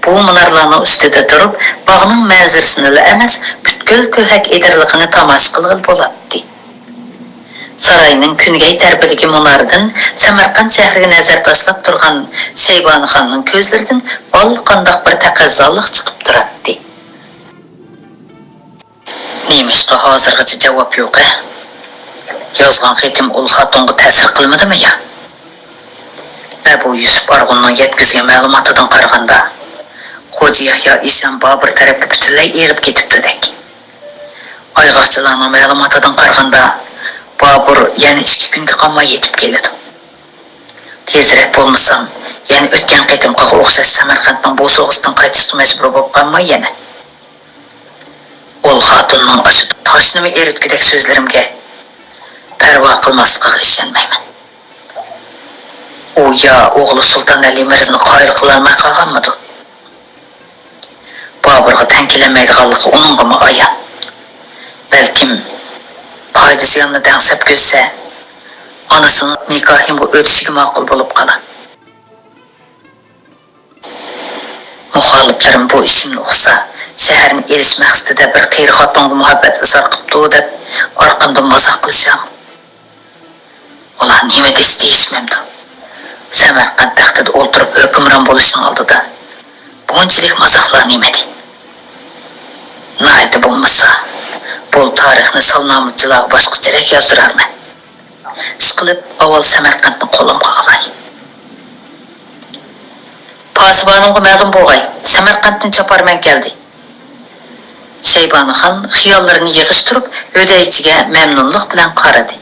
بۇ مۇنارلارنىڭ ئۈستىدە تۇرۇپ، باغنىڭ مەنزىرىسىنىلا ئەمەس، پۈتكۈل كۆھەك ئېدىرلىقىنى تاماشا قىلغىلى بولاتتى. ساراينىڭ كۈنگەي تەرىپىدىكى مۇنارىدىن سەمەرقەنت شەھىرىگە نەزەر تاشلاپ تۇرغان شەيبانىخاننىڭ كۆزلىرىدىن ئاللىقانداق بىر تەقەززالىق چىقىپ تۇراتتى. نېمىشقا ھازىرغىچە جاۋاب يوق، ھە؟ يازغان خېتىم ئۇل خاتۇنغا تەسىر قىلمىدىمۇ يا؟ ئەبۇ يۈسۈپ ئارغۇننىڭ يەتكۈزگەن مەلۇماتىدىن قارىغاندا، خوجا يەھيا ئىشان بابۇر تەرەپكە پۈتۈنلەي ئېغىپ كېتىپتۇدەك. ئايغاقچىلارنىڭ مەلۇماتىدىن قارىغاندا، بابۇر يەنە ئىككى كۈنگە قالماي يېتىپ كېلىدۇ. تېزرەك بولمىسام، يەنە ئۆتكەن قېتىمقىغا ئوخشاش سەمەرقەنتنىڭ بوسۇغىسىدىن قايتىشقا مەجبۇر بولۇپ قالماي يەنە. ئۇل خاتۇننىڭ ئاشۇ تاشنىمۇ ئېرىتكۈدەك سۆزلىرىمگە پەرۋا قىلماسلىقىغا ئىشەنمەيمەن. ئۇ يا ئوغلى سۇلتان ئەلى مىرزىنى قايىل قىلالماي قالغانمىدۇ؟ بابۇرغا تەڭ كېلەلمەيدىغانلىقى ئۇنىڭغىمۇ ئايان. بەلكىم پايدا زىياننى دەڭسەپ كۆرسە، ئانىسىنىڭ نىكاھىمغا ئۆتۈشىگە ماقۇل بولۇپ قالار. مۇخالىپلىرىم بۇ ئىشىمنى ئۇقسا، شەھەرنى ئېلىش مەقسىتىدە بىر قېرى خوتۇنغا مۇھەببەت ئىزھار قىپتۇ دەپ ئارقامدىن مازاق قىلىشامۇ؟ ئۇلار نېمە دېسە دېيىشمەمدۇ؟ سەمەرقەنت تەختىدە ئولتۇرۇپ ھۆكۈمران بولۇشنىڭ ئالدىدا بۇنچىلىك مازاقلار نېمىدى؟ ناھايىتى بولمىسا، بۇ تارىخنى سالنامىچىلارغا باشقىچىراق يازدۇرارمەن. ئىشقىلىپ، ئاۋۋال سەمەرقەنتنى قولۇمغا ئالاي. پاسىبانىمغا مەلۇم بولغاي، سەمەرقەنتتىن چاپارمەن كەلدى. شەيبانىخان خىياللىرىنى يىغىشتۇرۇپ، ھۆدەيچىگە مەمنۇنلۇق بىلەن قارىدى.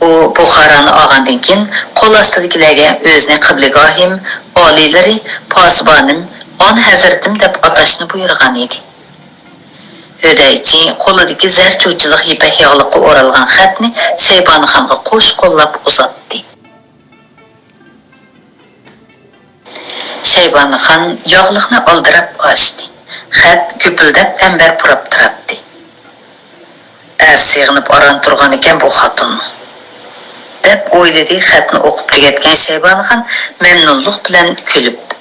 ئۇ بۇخارانى ئالغاندىن كېيىن، قول ئاستىدىكىلەرگە ئۆزىنى قىبلىگاھىم، ئالىيلىرى، پاسىبانىم، ئانا ھەزرىتىم دەپ ئاتاشنى بۇيرۇغان ئىدى. ھۆدەيچى قولىدىكى زەر چۇچىلىق يىپەك ياغلىققا ئورالغان خەتنى شەيبانىخانغا قوش قوللاپ ئۇزاتتى. شەيبانىخان ياغلىقنى ئالدىراپ ئاچتى. خەت گۈپۈلدەپ ئەمبەر پۇراپ تۇراتتى. ئەر سېغىنىپ ئاران تۇرغانىكەن بۇ خاتۇنمۇ، دەپ ئويلىدى خەتنى ئوقۇپ تۈگەتكەن شەيبانىخان مەمنۇنلۇق بىلەن كۈلۈپ.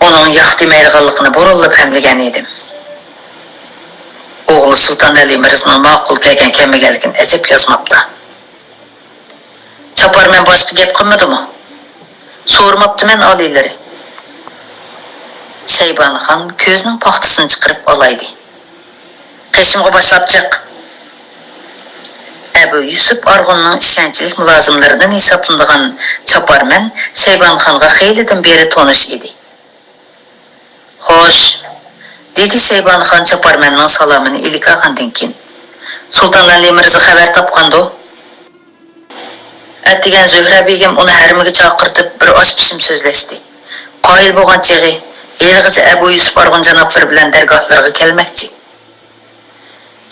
ئۇنىڭ ياق دېمەيدىغانلىقىنى بۇرۇنلا پەملىگەن ئىدىم. ئوغلى سۇلتان ئەلى مىرزىنىڭ ماقۇل كەلگەن-كەلمىگەنلىكىنى ئەجەب يازماپتۇ. چاپارمەن باشقا گەپ قىلمىدىمۇ؟ سورىماپتىمەن ئالىيلىرى. شەيبانىخان كۆزىنىڭ پاختىسىنى چىقىرىپ ئالايدى. قېشىمغا باشلاپ چىق! ئەبۇ يۈسۈپ ئارغۇننىڭ ئىشەنچلىك مۇلازىملىرىدىن ھېسابلىنىدىغان چاپارمەن شەيبانىخانغا خېلىدىن بېرى تونۇش ئىدى. «خوش!» دېدى شەيبانىخان چاپارمەننىڭ سالامىنى ئىلىك ئالغاندىن كېيىن. «سۇلتان ئەلى مىرزا خەۋەر تاپقاندۇ؟» ئەتىگەن زۆھرە بېگىم ئۇنى ھەرىمىگە چاقىرتىپ، بىر ئاز پىشىم سۆزلەشتى. قايىل بولغان چېغى، ھېلىغىچە ئەبۇ يۈسۈپ ئارغۇن جانابلىرى بىلەن دەرگاھلىرىغا كەلمەكچى.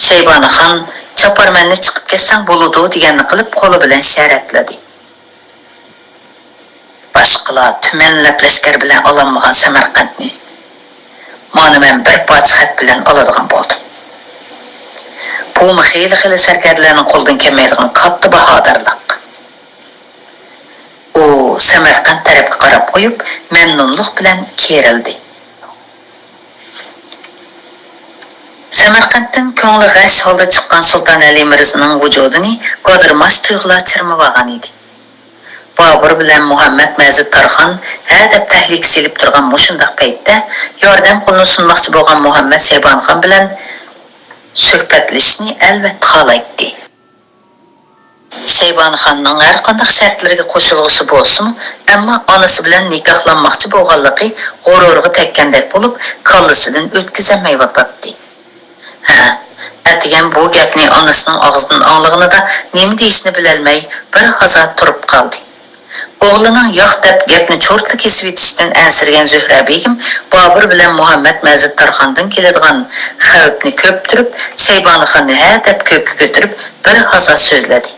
شەيبانىخان، «چاپارمەننى چىقىپ كەتسەڭ بولىدۇ» دېگەننى قىلىپ، قولى بىلەن ئىشارەتلىدى. باشقىلار تۈمەنلەپ لەشكەر بىلەن ئالالمىغان سەمەرقەنتنى مانا مەن بىر پارچە خەت بىلەن ئالىدىغان بولدۇم. بۇمۇ خېلى-خېلى سەركەردىلەرنىڭ قولىدىن كەلمەيدىغان كاتتا باھادارلىق. ئۇ سەمەرقەنت تەرەپكە قاراپ قويۇپ، مەمنۇنلۇق بىلەن كېرىلدى. سەمەرقەنتتىن كۆڭلى غەش ھالدا چىققان سۇلتان ئەلى مىرزىنىڭ ۋۇجۇدىنى گادىرماس تۇيغۇلار چىرمىۋالغان ئىدى. بابۇر بىلەن مۇھەممەد مەزىت تارخان ھە دەپ تەھلىكە سېلىپ تۇرغان مۇشۇنداق پەيتتە، ياردەم قولىنى سۇنماقچى بولغان مۇھەممەد شەيبانىخان بىلەن سۆھبەتلىشىشنى ئەلۋەتتە خالايتتى. شەيبانىخاننىڭ ھەرقانداق شەرتلىرىگە قوشۇلغۇسى بولسىمۇ، ئەمما ئانىسى بىلەن نىكاھلانماقچى بولغانلىقى غۇرۇرىغا تەگكەندەك بولۇپ، كاللىسىدىن ئۆتكۈزەلمەيۋاتاتتى. ھە، ئەتىگەن بۇ گەپنى ئانىسىنىڭ ئاغزىدىن ئاڭلىغىنىدا نېمە دېيىشنى بىلەلمەي بىر ھازا تۇرۇپ قالدى. ئوغلىنىڭ ياق دەپ گەپنى چۇرتلا كېسىۋېتىشىدىن ئەنسىرىگەن زۆھرە بېگىم بابۇر بىلەن مۇھەممەد مەزىت تارخاندىن كېلىدىغان خەۋپنى كۆپتۈرۈپ، شەيبانىخاننى ھە دەپ كۆككە كۆتۈرۈپ بىر ھازا سۆزلىدى.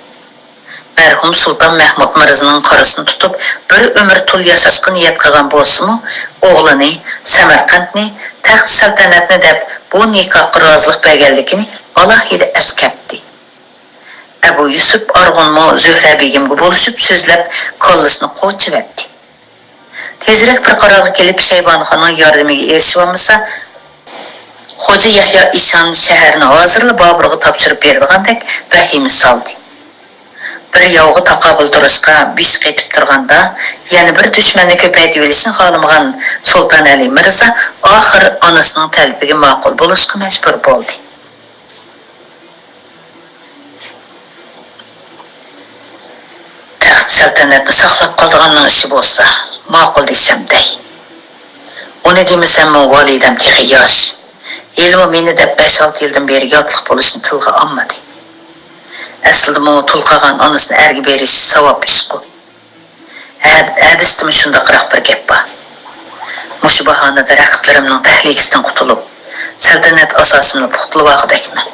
مەرھۇم سۇلتان مەھمۇد مىرزىنىڭ قارىسىنى تۇتۇپ، بىر ئۆمۈر تۇل ياشاشقا نىيەت قىلغان بولسىمۇ، ئوغلىنى، سەمەرقەنتنى، تەخت سەلتەنەتنى دەپ بۇ نىكاھقا رازىلىق بەرگەنلىكىنى ئالاھىدە ئەسكەرتتى. ئەبۇ يۈسۈپ ئارغۇنمۇ زۆھرە بېگىمگە بولۇشۇپ سۆزلەپ، كاللىسىنى قوچۇۋەتتى. تېزرەك بىر قارارغا كېلىپ، شەيبانىخاننىڭ ياردىمىگە ئېرىشىۋالمىسا، خوجا يەھيا ئىشان شەھەرنى ھازىرلا بابۇرغا تاپشۇرۇپ بېرىدىغاندەك ۋەھىمە سالدى. بىر ياۋغا تاقابىل تۇرۇشقا بېشى قېتىپ تۇرغاندا، يەنە بىر دۈشمەننى كۆپەيتىۋېلىشنى خالىمىغان سۇلتان ئەلى مىرزا ئاخىر ئانىسىنىڭ تەلىپىگە ماقۇل بولۇشقا مەجبۇر بولدى. تەخت سەلتەنەتنى ساقلاپ قالىدىغاننىڭ ئىشى بولسا، ماقۇل دېسەم دەي. ئۇنى دېمىسەممۇ، ۋالىدەم تېخى ياش. ھېلىمۇ مېنى دەپ بەش-ئالتە يىلدىن بېرى ياتلىق بولۇشنى تىلغا ئالمىدى. ئەسلىدىمۇ تۇل قالغان ئانىسىنى ئەرگە بېرىش ساۋاب ئىشقۇ. ھە-، ھەدىستىمۇ شۇنداقراق بىر گەپ بار. مۇشۇ باھانىدا رەقىبلىرىمنىڭ تەھلىكىسىدىن قۇتۇلۇپ، سەلتەنەت ئاساسىمنى پۇختىلىۋالغۇدەكمەن.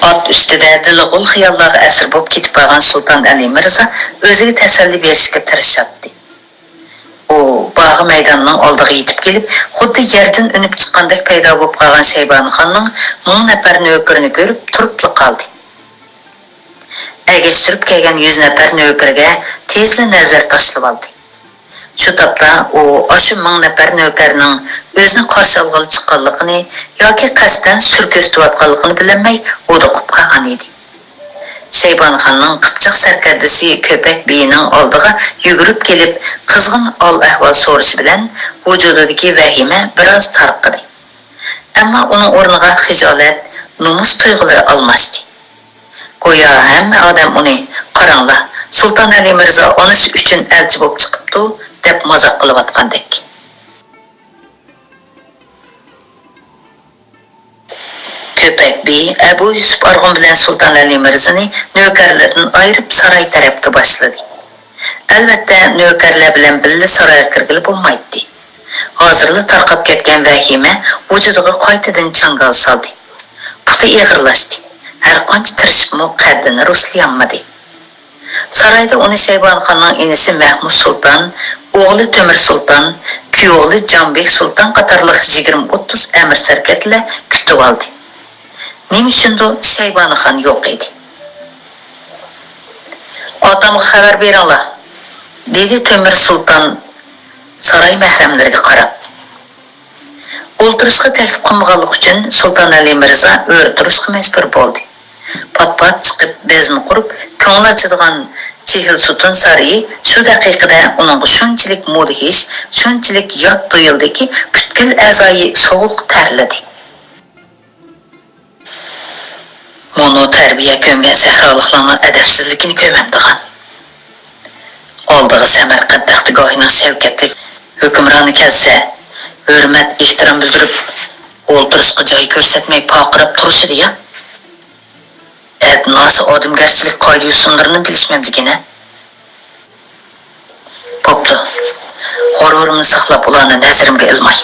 ئات ئۈستىدە دىلىغۇل خىياللارغا ئەسىر بولۇپ كېتىپ بارغان سۇلتان ئەلى مىرزا ئۆزىگە تەسەللى بېرىشكە تىرىشاتتى. ئۇ باغ مەيداننىڭ ئالدىغا يېتىپ كېلىپ، خۇددى يەردىن ئۈنۈپ چىققاندەك پەيدا بولۇپ قالغان شەيبانىخاننىڭ مىڭ نەپەر نۆكىرىنى كۆرۈپ تۇرۇپلا قالدى. ئەگەشتۈرۈپ كەلگەن يۈز نەپەر نۆكىرىگە تېزلا نەزەر تاشلىۋالدى. شۇ تاپتا ئۇ ئاشۇ مىڭ نەپەر نۆكەرنىڭ ئۆزىنى قارشى ئالغىلى چىققانلىقىنى ياكى قەستەن سۈر كۆرسىتىۋاتقانلىقىنى بىلەلمەي ھودۇقۇپ قالغان ئىدى. شەيبانىخاننىڭ قىپچاق سەركەردىسى كۆپەك بىيىنىڭ ئالدىغا يۈگۈرۈپ كېلىپ، قىزغىن ھال-ئەھۋال سورىشى بىلەن ۋۇجۇدىدىكى ۋەھىمە بىراز تارقىدى. ئەمما ئۇنىڭ ئورنىغا خىجالەت، نومۇس تۇيغۇلىرى ئالماشتى. گويا ھەممە ئادەم ئۇنى، «قاراڭلار، سۇلتان ئەلى مىرزا ئانىسى ئۈچۈن ئەلچى بولۇپ چىقىپتۇ» دەپ مازاق قىلىۋاتقاندەك. كۆپەك بىي ئەبۇ يۈسۈپ ئارغۇن بىلەن سۇلتان ئەلى مىرزىنى نۆكەرلىرىدىن ئايرىپ ساراي تەرەپكە باشلىدى. ئەلۋەتتە، نۆكەرلەر بىلەن بىللە سارايغا كىرگىلى بولمايتتى. ھازىرلا تارقاپ كەتكەن ۋەھىمە ۋۇجۇدىغا قايتىدىن چاڭگال سالدى. پۇتى ئېغىرلاشتى. ھەرقانچە تىرىشىپمۇ قەددىنى رۇسلىيالمىدى. سارايدا ئۇنى شەيبانىخاننىڭ ئىنىسى مەھمۇد سۇلتان، ئوغلى تۆمۈر سۇلتان، كۈيئوغلى جانبېك سۇلتان قاتارلىق يىگىرمە ئوتتۇز ئەمىر سەركەردىلەر كۈتۈۋالدى. نېمە ئۈچۈندۇر شەيبانىخان يوق ئىدى. «ئاتامغا خەۋەر بېرىڭلار» دېدى تۆمۈر سۇلتان ساراي مەھرەملىرىگە قاراپ. ئولتۇرۇشقا تەكلىپ قىلمىغانلىقى ئۈچۈن سۇلتان ئەلى مىرزا ئۆرە تۇرۇشقا مەجبۇر بولدى. پات-پات چىقىپ بەزمە قۇرۇپ، كۆڭلى ئاچىدىغان چېھىل سوتۇن سارىيى شۇ دەقىقىدە ئۇنىڭغا شۇنچىلىك مۇدھىش، شۇنچىلىك يات تۇيۇلدىكى، پۈتكۈل ئەزايى سوغۇق تەرلىدى. مۇنۇ تەربىيە كۆمگەن سەھرالىقلارنىڭ ئەدەپسىزلىكىنى كۆمەمدىغان. ئالدىغا سەمەرقەنت تەختىگاھىنىڭ شەۋكەتلىك ھۆكۈمرانى كەلسە، ھۆرمەت، ئېھتىرام بىلدۈرۈپ، ئولتۇرۇشقا جاي كۆرسەتمەي پارقىراپ تۇرۇشىدۇ يا. ئەدناسى ئادەمگەرچىلىك قائىدە-يوسۇنلىرىنى بىلىشمەمدىكىنە. بوپتۇ. غۇرۇرۇمنى ساقلاپ، ئۇلارنى نەزىرىمگە ئىلماي.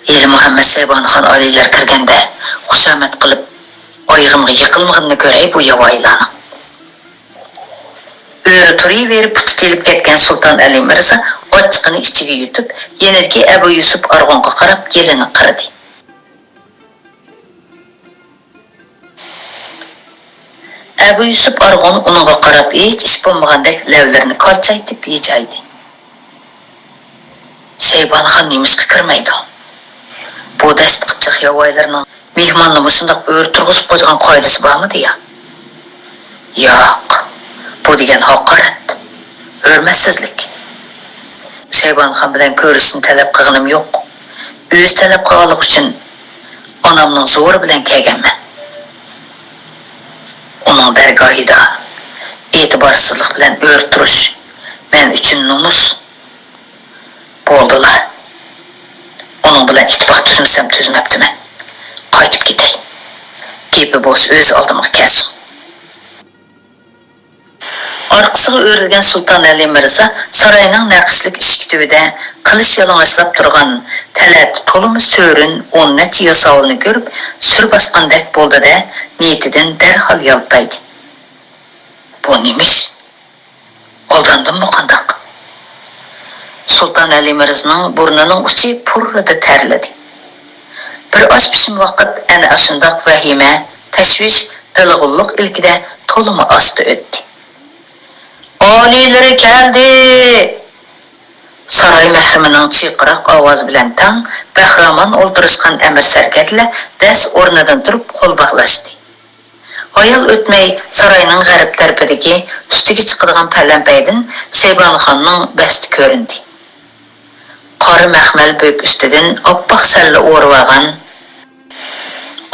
ھېلى مۇھەممەد شەيبانى خان ئالىيلار كىرگەندە، خۇشامەت قىلىپ، ئايىغىمغا يىقىلمىغىنىنى كۆرەي بۇ ياۋايىلارنىڭ. ئۆرە تۇرۇۋېرىپ پۇتى تېلىپ كەتكەن سۇلتان ئەلى مىرزا ئاچچىقىنى ئىچىگە يۇتۇپ، يېنىدىكى ئەبۇ يۈسۈپ ئارغۇنغا قاراپ يېلىنى قىرىدى. ئەبۇ يۈسۈپ ئارغۇن ئۇنىڭغا قاراپ ھېچ ئىش بولمىغاندەك لەۋلىرىنى كارچايتىپ ھىجايدى. شەيبانى خان نېمىشقا كىرمەيدۇ؟ بۇ دەستە قىپچاق ياۋايىلىرىنىڭ مېھماننى مۇشۇنداق ئۆرە تۇرغۇزۇپ قويىدىغان قائىدىسى بارمىدى يا؟ ياق، بۇ دېگەن ھاقارەت، ھۆرمەتسىزلىك. شەيبانى خان بىلەن كۆرۈشۈشنى تەلەپ قىلغىنىم يوق. ئۆزى تەلەپ قىلغانلىقى ئۈچۈن ئانامنىڭ زورى بىلەن كەلگەنمەن. ئۇنىڭ دەرگاھىدا ئېتىبارسىزلىق بىلەن ئۆرە تۇرۇش مەن ئۈچۈن نومۇس. بولدىلا. ئۇنىڭ بىلەن ئىتتىپاق تۈزمىسەم تۈزمەپتىمەن. قايتىپ كېتەي. گېپى بولسا ئۆز ئالدىمغا كەلسۇن. ئارقىسىغا ئۆرۈلگەن سۇلتان ئەلى مىرزا ساراينىڭ نەقىشلىك ئىشىك تۈۋىدە قىلىچ يالىڭاچلاپ تۇرغان تەلەتە تولىمۇ سۆرۈن ئون نەچچە ياساۋۇلنى كۆرۈپ سۈر باسقاندەك بولدى-دە، نىيىتىدىن دەرھال يالتايدى. بۇ نېمە ئىش؟ ئالداندىممۇ قانداق؟ سۇلتان ئەلى مىرزىنىڭ بۇرنىنىڭ ئۇچى پۇررىدە تەرلىدى. بىر ئاز پىشىم ۋاقىت ئەنە ئاشۇنداق ۋەھىمە، تەشۋىش، دىلغۇنلۇق ئىلكىدە تولىمۇ ئاستا ئۆتتى. ئالىيلىرى كەلدى! ساراي مەھرىمىنىڭ چىرقىراق ئاۋازى بىلەن تەڭ بەخىرامان ئولتۇرۇشقان ئەمىر سەركەردىلەر دەس ئورنىدىن تۇرۇپ قول باغلاشتى. ھايال ئۆتمەي ساراينىڭ غەرب تەرىپىدىكى ئۈستىگە چىقىدىغان پەلەمپەيدىن شەيبانىخاننىڭ بەستى كۆرۈندى. قارا مەخمەل بۆك ئۈستىدىن ئاپئاق سەللە ئورىۋالغان،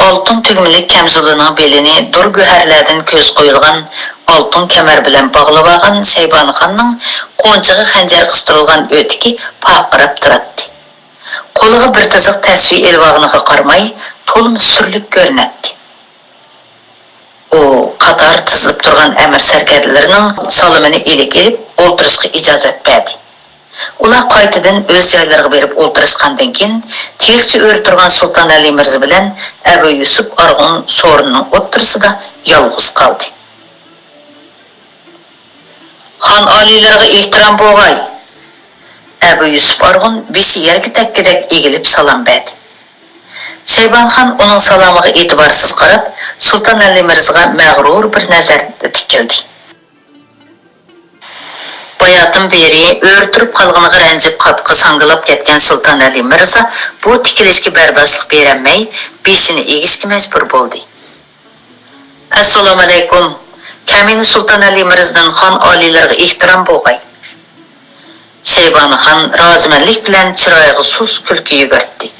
ئالتۇن تۈگمىلىك كەمزۇلىنىڭ بېلىنى دۇر گۆھەرلەردىن كۆز قويۇلغان ئالتۇن كەمەر بىلەن باغلىۋالغان شەيبانىخاننىڭ قونچىغا خەنجەر قىستۇرۇلغان ئۆتۈكى پارقىراپ تۇراتتى. قولىغا بىر تىزىق تەسۋى ئېلىۋالغىنىغا قارىماي، تولىمۇ سۈرلۈك كۆرۈنەتتى. ئۇ قاتار تىزىلىپ تۇرغان ئەمىر سەركەردىلىرىنىڭ سالىمىنى ئىلىك ئېلىپ، ئولتۇرۇشقا ئىجازەت بەردى. ئۇلار قايتىدىن ئۆز جايلىرىغا بېرىپ ئولتۇرۇشقاندىن كېيىن، تېخىچە ئۆرە تۇرغان سۇلتان ئەلى مىرزا بىلەن ئەبۇ يۈسۈپ ئارغۇن سورۇننىڭ ئوتتۇرىسىدا يالغۇز قالدى. خان ئالىيلىرىغا ئېھتىرام بولغاي! ئەبۇ يۈسۈپ ئارغۇن بېشى يەرگە تەگكۈدەك ئېگىلىپ سالام بەردى. شەيبانىخان ئۇنىڭ سالامىغا ئېتىبارسىز قاراپ، سۇلتان ئەلى مىرزىغا مەغرۇر بىر نەزەردە تىكىلدى. باياتىن بېرى ئۆرە تۇرۇپ قالغىنىغا رەنجىپ، قاپىقى ساڭگىلاپ كەتكەن سۇلتان ئەلى مىرزا بۇ تىكىلىشكە بەرداشلىق بېرەلمەي، بېشىنى ئېگىشكە مەجبۇر بولدى. ئەسسالامۇئەلەيكۇم. كەمىنە سۇلتان ئەلى مىرزىدىن خان ئالىيلىرىغا ئېھتىرام بولغاي. شەيبانىخان رازىمەنلىك بىلەن چىرايىغا سۇس كۈلكە يۈگۈرتتى.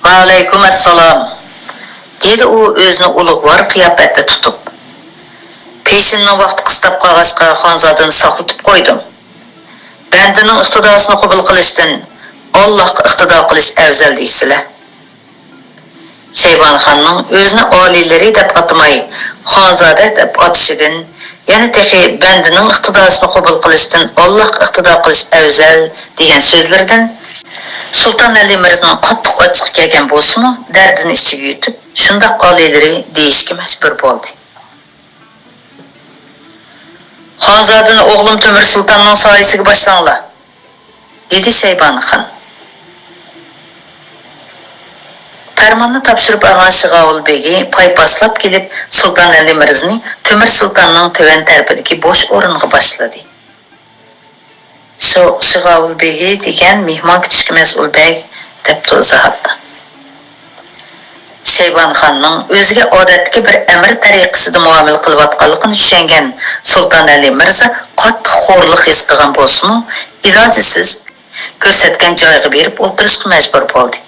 ۋەئەلەيكۇم ئەسسالام، دېدى ئۇ ئۆزىنى ئۇلۇغۋار قىياپەتتە تۇتۇپ. پېشىمنىڭ ۋاقتى قىستاپ قالغاچقا، خانزادىنى ساقلىتىپ قويدۇم. بەندىنىڭ ئىقتىداسىنى قوبۇل قىلىشتىن ئاللاھقا ئىقتىدا قىلىش ئەۋزەل دەيسىلەر. شەيبانىخاننىڭ ئۆزىنى ئالىيلىرى دەپ ئاتىماي، خانزادە دەپ ئاتىشىدىن، يەنە تېخى بەندىنىڭ ئىقتىداسىنى قوبۇل قىلىشتىن ئاللاھقا ئىقتىدا قىلىش ئەۋزەل دېگەن سۆزلىرىدىن سۇلتان ئەلى مىرزىنىڭ قاتتىق ئاچچىقى كەلگەن بولسىمۇ، دەردىنى ئىچىگە يۇتۇپ، شۇنداق ئالىيلىرى دېيىشكە مەجبۇر بولدى. خانزادىنى ئوغلۇم تۆمۈر سۇلتاننىڭ سايىسىگە باشلاڭلار، دېدى شەيبانىخان. پەرماننى تاپشۇرۇپ ئالغان شىغاۋۇل بېگى پايپاسلاپ كېلىپ، سۇلتان ئەلى مىرزىنى تۆمۈر سۇلتاننىڭ تۆۋەن تەرىپىدىكى بوش ئورۇنغا باشلىدى. شۇ شىغاۋۇل بېگى دېگەن مېھمان كۈتۈشكە مەسئۇل بەگ، دەپتۇ ئىزاھاتتا. شەيبانىخاننىڭ ئۆزىگە ئادەتتىكى بىر ئەمىر تەرىقىسىدە مۇئامىلە قىلىۋاتقانلىقىنى چۈشەنگەن سۇلتان ئەلى مىرزا قاتتىق خورلۇق ھېس قىلغان بولسىمۇ، ئىلاجىسىز كۆرسەتكەن جايىغا بېرىپ ئولتۇرۇشقا مەجبۇر بولدى.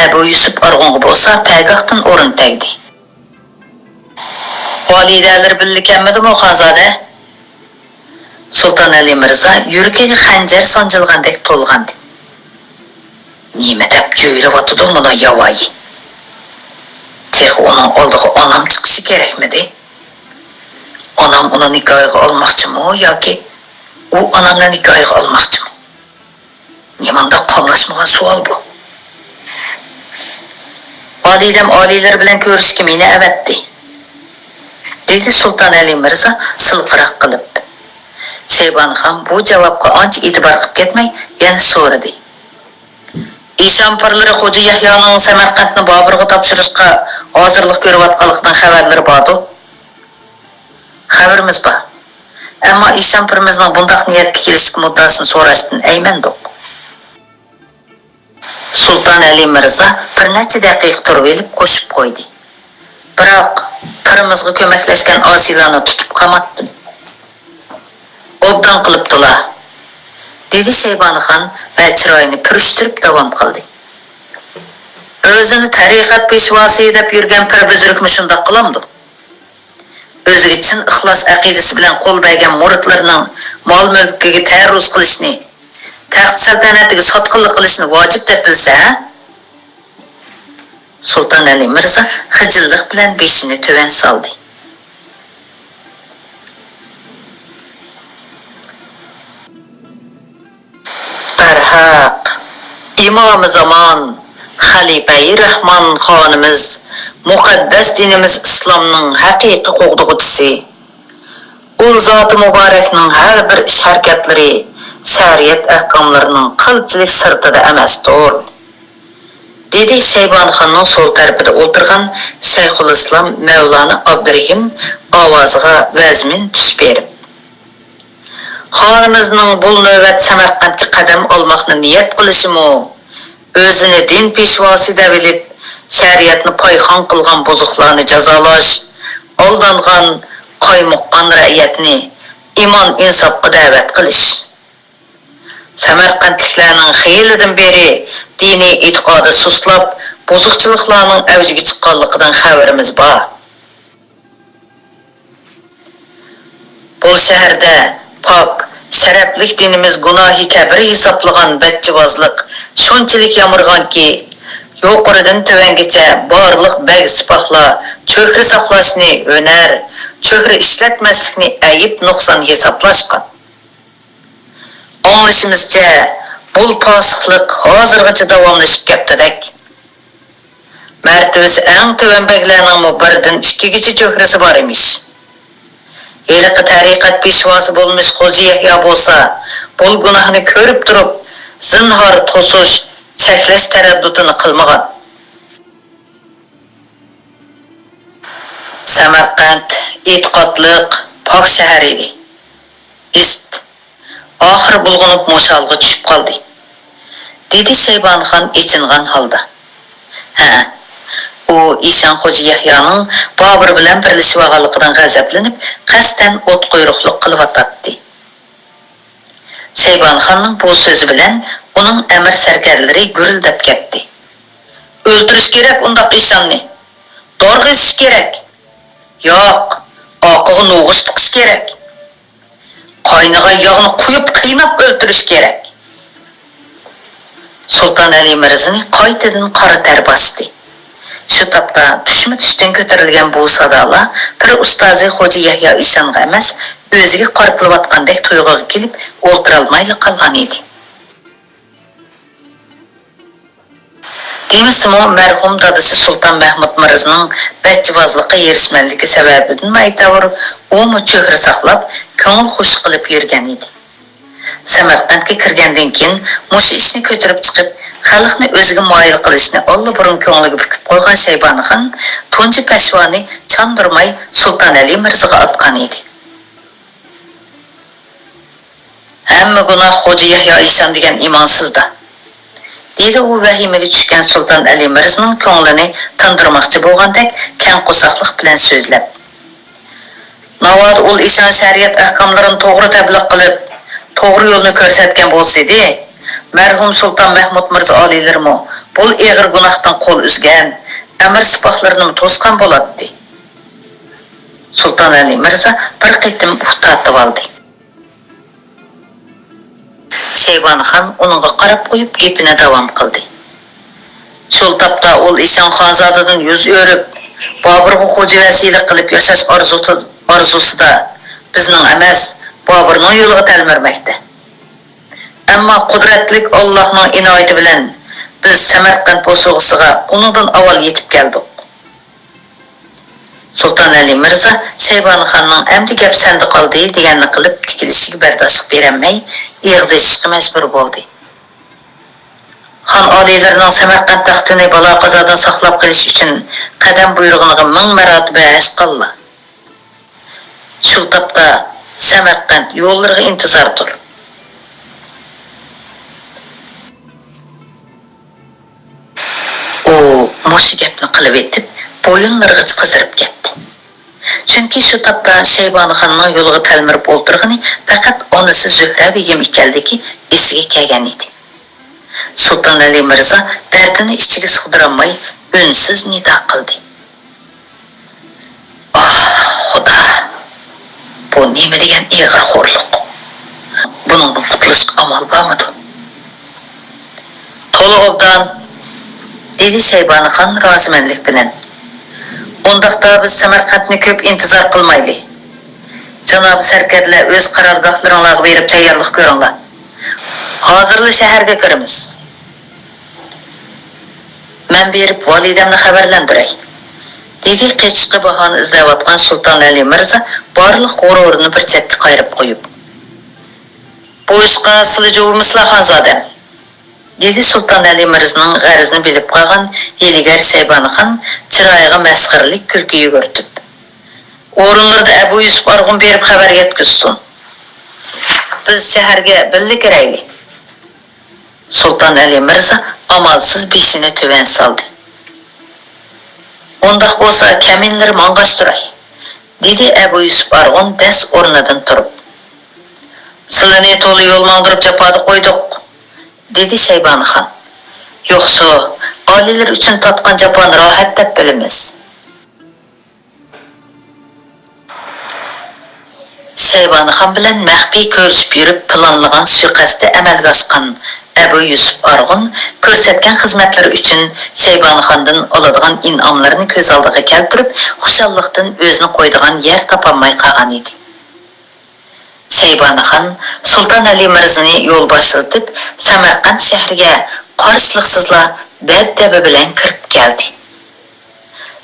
ئەبۇ يۈسۈپ ئارغۇنغا بولسا پەگاھتىن ئورۇن تەگدى. ۋالىدەلىرى بىللىكەنمىدىمۇ، خانزادە؟ سۇلتان ئەلى مىرزا يۈرىكىگە خەنجەر سانجىلغاندەك تولغاندى. نېمە دەپ جۆيلۈۋاتىدۇ مۇنۇ ياۋايى؟ تېخى ئۇنىڭ ئالدىغا ئانام چىقىشى كېرەكمىدى؟ ئانام ئۇنى نىكاھىغا ئالماقچىمۇ ياكى ئۇ ئانامنى نىكاھىغا ئالماقچىمۇ؟ نېمانداق قاملاشمىغان سوئال بۇ؟ ۋالىدەم ئالىيلىرى بىلەن كۆرۈشكە مېنى ئەۋەتتى، دېدى سۇلتان ئەلى مىرزا سىلقىراق قىلىپ. شەيبانىخان بۇ جاۋابقا ئانچە ئېتىبار قىلىپ كەتمەي يەنە سورىدى. ئىشان پىرلىرى خوجا يەھيانىڭ سەمەرقەنتنى بابۇرغا تاپشۇرۇشقا ھازىرلىق كۆرۈۋاتقانلىقىنىڭ خەۋەرلىرى باردۇ؟ خەۋىرىمىز بار. ئەمما ئىشان پىرىمىزنىڭ بۇنداق نىيەتكە كېلىشتىكى مۇددىئاسىنى سوراشتىن ئەيمەندۇق. سۇلتان ئەلى مىرزا بىر نەچچە دەقىقە تۇرۇۋېلىپ قوشۇپ قويدى. بىراق، پىرىمىزغا كۆمەكلەشكەن ئاسىيلارنى تۇتۇپ قاماتتىم. ئوبدان قىلىپتىلا، دېدى شەيبانىخان ۋە چىرايىنى پۈرۈشتۈرۈپ داۋام قىلدى. ئۆزىنى تەرىقەت پېشۋاسى دەپ يۈرگەن پىر بۈزرۈكمۇ شۇنداق قىلامدۇ؟ ئۆزىگە چىن ئىخلاس ئەقىدىسى بىلەن قول بەرگەن مۇرىتلىرىنىڭ مال-مۈلكىگە تەرۇز قىلىشنى، تەخت-سەلتەنەتىگە ساتقىنلىق قىلىشنى ۋاجىپ دەپ بىلسە، ھە؟ سۇلتان ئەلى مىرزا خىجىللىق بىلەن بېشىنى تۆۋەن سالدى. بەرھەق، ئىمامى زامان، خەلىپەي رەھمان خانىمىز، مۇقەددەس دىنىمىز ئىسلامنىڭ ھەقىقىي قوغدىغۇچىسى. ئۇ زاتى مۇبارەكنىڭ ھەر بىر ئىش-ھەرىكەتلىرى شەرىئەت ئەھكاملىرىنىڭ قىلچىلىك سىرتىدا ئەمەستۇر، دېدى شەيبانىخاننىڭ سول تەرىپىدە ئولتۇرغان شەيخۇلئىسلام مەۋلانا ئابدۇرېھىم ئاۋازىغا ۋەزمىن تۈس بېرىپ. خانىمىزنىڭ بۇ نۆۋەت سەمەرقەنتكە قەدەم ئالماقنى نىيەت قىلىشىمۇ، ئۆزىنى دىن پېشۋاسى دەۋېلىپ، شەرىئەتنى پايخان قىلغان بۇزۇقلارنى جازالاش، ئالدانغان، قايمۇققان رەئىيەتنى ئىمان-ئىنساپقا دەۋەت قىلىش. سەمەرقەنتلىكلەرنىڭ خېلىدىن بېرى دىنىي ئېتىقادى سۇسلاپ، بۇزۇقچىلىقلارنىڭ ئەۋجىگە چىققانلىقىدىن خەۋىرىمىز بار. بۇ شەھەردە پاك، شەرەپلىك دىنىمىز گۇناھى كەبىر ھېسابلىغان بەتچىۋازلىق شۇنچىلىك يامرىغانكى، يۇقىرىدىن تۆۋەنگىچە بارلىق بەگ-سىپاھلار چۆھرە ساقلاشنى ھۈنەر، چۆھرە ئىشلەتمەسلىكنى ئەيىب-نۇقسان ھېسابلاشقان. ئاڭلىشىمىزچە، بۇ پاسىقلىق ھازىرغىچە داۋاملىشىپ كەپتىدەك. مەرتىۋىسى ئەڭ تۆۋەن بەگلەرنىڭمۇ بىردىن ئىككىگىچە چۆھرىسى بار ئىمىش. ھېلىقى تەرىقەت پېشۋاسى بولمىش خوجا يەھيا بولسا، بۇ گۇناھنى كۆرۈپ تۇرۇپ، زىنھار توسۇش، چەكلەش تەرەددۇتىنى قىلمىغان. سەمەرقەنت ئېتىقادلىق، پاك شەھەر ئىدى. ئىست، ئاخىر بۇلغىنىپ مۇشۇ ھالغا چۈشۈپ قالدى، دېدى شەيبانىخان ئېچىنغان ھالدا. ھە، ئۇ ئىشان خوجا يەھيانىڭ بابۇر بىلەن بىرلىشىۋالغانلىقىدىن غەزەپلىنىپ، قەستەن ئوت قۇيرۇقلۇق قىلىۋاتاتتى. شەيبانىخاننىڭ بۇ سۆزى بىلەن ئۇنىڭ ئەمىر سەركەردىلىرى گۈرۈلدەپ كەتتى. ئۆلتۈرۈش كېرەك ئۇنداق ئىشاننى! دورا قېزىش كېرەك! ياق، ئارقىغا نوغۇچ تىقىش كېرەك! قاينىغان ياغنى قۇيۇپ قىيناپ ئۆلتۈرۈش كېرەك! سۇلتان ئەلى مىرزىنى قايتىدىن قارا تەر باستى. شۇ تاپتا تۈشمۇ تۈشتىن كۆتۈرۈلگەن بۇ سادالار پىر ئۇستازى خوجا يەھيا ئىشانغا ئەمەس، ئۆزىگە قارىتىلىۋاتقاندەك تۇيغۇغا كېلىپ ئولتۇرالمايلا قالغان ئىدى. دېمىسىمۇ، مەرھۇم دادىسى سۇلتان مەھمۇد مىرزىنىڭ بەتچىۋازلىققا ھېرىسمەنلىكى سەۋەبىدىنمۇ ئەيتەۋۇر، ئۇمۇ چۆھرە ساقلاپ، كۆڭۈل خۇشى قىلىپ يۈرگەن ئىدى. سەمەرقەنتكە كىرگەندىن كېيىن مۇشۇ ئىشنى كۆتۈرۈپ چىقىپ، خەلقنى ئۆزىگە مايىل قىلىشنى ئاللىبۇرۇن كۆڭلىگە پۈكۈپ قويغان شەيبانىخان تۇنجى پەشۋانى چاندۇرماي سۇلتان ئەلى مىرزىغا ئاتقان ئىدى. ھەممە گۇناھ خوجا يەھيا ئىشان دېگەن ئىمانسىزدا. دېدى ئۇ ۋەھىمىگە چۈشكەن سۇلتان ئەلى مىرزىنىڭ كۆڭلىنى تىندۇرماقچى بولغاندەك كەڭ قورساقلىق بىلەن سۆزلەپ. ناۋادا ئۇل ئىشان شەرىئەت ئەھكاملىرىنى توغرا تەبلىغ قىلىپ، توغرا يولنى كۆرسەتكەن بولسىدى، مەرھۇم سۇلتان مەھمۇد مىرزا ئالىيلىرىمۇ بۇ ئېغىر گۇناھتىن قول ئۈزگەن، ئەمىر سىپاھلىرىنىمۇ توسقان بولاتتى. سۇلتان ئەلى مىرزا بىر قېتىم ئۇھ تارتىۋالدى. شەيبانى خان ئۇنىڭغا قاراپ قويۇپ گېپىنى داۋام قىلدى. شۇ تاپتا ئۇل ئىشان خانزادىدىن يۈز ئۆرۈپ، بابۇرغا خوجا ۋەسىيلىك قىلىپ ياشاش ئارزۇسى-، ئارزۇسىدا بىزنىڭ ئەمەس، بابۇرنىڭ يولىغا تەلمۈرمەكتە. ئەمما قۇدرەتلىك ئاللاھنىڭ ئىنايىتى بىلەن بىز سەمەرقەنت بوسۇغىسىغا ئۇنىڭدىن ئاۋۋال يېتىپ كەلدۇق. سۇلتان ئەلى مىرزا شەيبانى خاننىڭ «ئەمدى گەپ سەندە قالدى» دېگەننى قىلىپ تىكىلىشىگە بەرداشلىق بېرەلمەي، ئېغىز ئېچىشقا مەجبۇر بولدى. خان ئالىيلىرىنىڭ سەمەرقەنت تەختىنى بالا-قازادىن ساقلاپ قېلىش ئۈچۈن قەدەم بۇيرۇغىنىغا مىڭ مەراتىبە ھەشقاللا. شۇ تاپتا سەمەرقەنت يوللىرىغا ئىنتىزار تۇر. ئۇ مۇشۇ گەپنى قىلىۋېتىپ، بويۇنلىرىغىچە قىزىرىپ كەتتى. چۈنكى شۇ تاپتا شەيبانى خاننىڭ يولىغا تەلمۈرۈپ ئولتۇرغىنى پەقەت ئانىسى زۆھرە بېگىم ئىكەنلىكى ئېسىگە كەلگەن ئىدى. سۇلتان ئەلى مىرزا دەردىنى ئىچىگە سىغدۇرالماي ئۈنسىز نىدا قىلدى. ئاھ، خۇدا! بۇ نېمە دېگەن ئېغىر خورلۇق! بۇنىڭدىن قۇتۇلۇشقا ئامال بارمىدۇ؟ تولا ئوبدان، دېدى شەيبانى خان رازىمەنلىك بىلەن. ئۇنداقتا بىز سەمەرقەنتنى كۆپ ئىنتىزار قىلمايلى. جانابىي سەركەردىلەر ئۆز قارارگاھلىرىڭلارغا بېرىپ تەييارلىق كۆرۈڭلار. ھازىرلا شەھەرگە كىرىمىز. مەن بېرىپ ۋالىدەمنى خەۋەرلەندۈرەي، دېدى قېچىشقا باھانە ئىزدەۋاتقان سۇلتان ئەلى مىرزا بارلىق غۇرۇرىنى بىر چەتكە قايرىپ قويۇپ. بۇ ئىشقا سىلى جۇۋىمىسىلا، خانزادەم، دېدى سۇلتان ئەلى مىرزىنىڭ غەرىزىنى بىلىپ قالغان ھىيلىگەر شەيبانى خان چىرايىغا مەسخىرىلىك كۈلكە يۈگۈرتۈپ. ئورۇنلىرىدا ئەبۇ يۈسۈپ ئارغۇن بېرىپ خەۋەر يەتكۈزسۇن. بىز شەھەرگە بىللە كىرەيلى. سۇلتان ئەلى مىرزا ئامالسىز بېشىنى تۆۋەن سالدى. ئۇنداق بولسا كەمىنىلەر ماڭغاچ تۇراي، دېدى ئەبۇ يۈسۈپ ئارغۇن دەس ئورنىدىن تۇرۇپ. سىلىنى تولا يول ماڭدۇرۇپ جاپادا قويدۇق، دېدى شەيبانى خان. يوقسۇ، ئالىيلىرى ئۈچۈن تارتقان جاپانى راھەت دەپ بىلىمىز. شەيبانى خان بىلەن مەخپىي كۆرۈشۈپ يۈرۈپ پىلانلىغان سۇيىقەستى ئەمەلگە ئاشقان ئەبۇ يۈسۈپ ئارغۇن كۆرسەتكەن خىزمەتلىرى ئۈچۈن شەيبانى خاندىن ئالىدىغان ئىنئاملىرىنى كۆز ئالدىغا كەلتۈرۈپ، خۇشاللىقتىن ئۆزىنى قويىدىغان يەر تاپالماي قالغان ئىدى. شەيبانى خان سۇلتان ئەلى مىرزىنى يول باشلىتىپ، سەمەرقەنت شەھىرىگە قارشىلىقسىزلا دەبدەبە بىلەن كىرىپ كەلدى.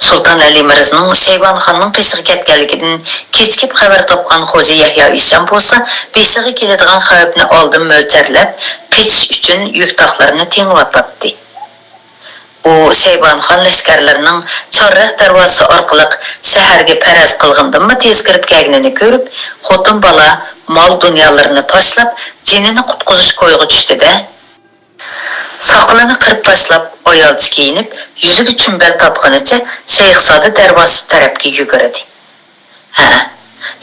سۇلتان ئەلى مىرزىنىڭ شەيبانى خاننىڭ قېشىغا كەتكەنلىكىدىن كېچىكىپ خەۋەر تاپقان خوجا يەھيا ئىشان بولسا بېشىغا كېلىدىغان خەۋپنى ئالدىن مۆلچەرلەپ، قېچىش ئۈچۈن يۈك تاقلىرىنى تېڭىۋاتاتتى. ئۇ شەيبانى خان لەشكەرلىرىنىڭ چارراھ دەرۋازىسى ئارقىلىق شەھەرگە پەرەز قىلغىنىدىنمۇ تېز كىرىپ كەلگىنىنى كۆرۈپ، خوتۇن بالا، مال-دۇنيالىرىنى تاشلاپ، جېنىنى قۇتقۇزۇش كويىغا چۈشتى-دە، ساقىلىنى قىرىپ تاشلاپ، ئايالچە كىيىنىپ، يۈزىگە چۈمبەل تارتقىنىچە شەيخزادە دەرۋازىسى تەرەپكە يۈگۈردى. ھە،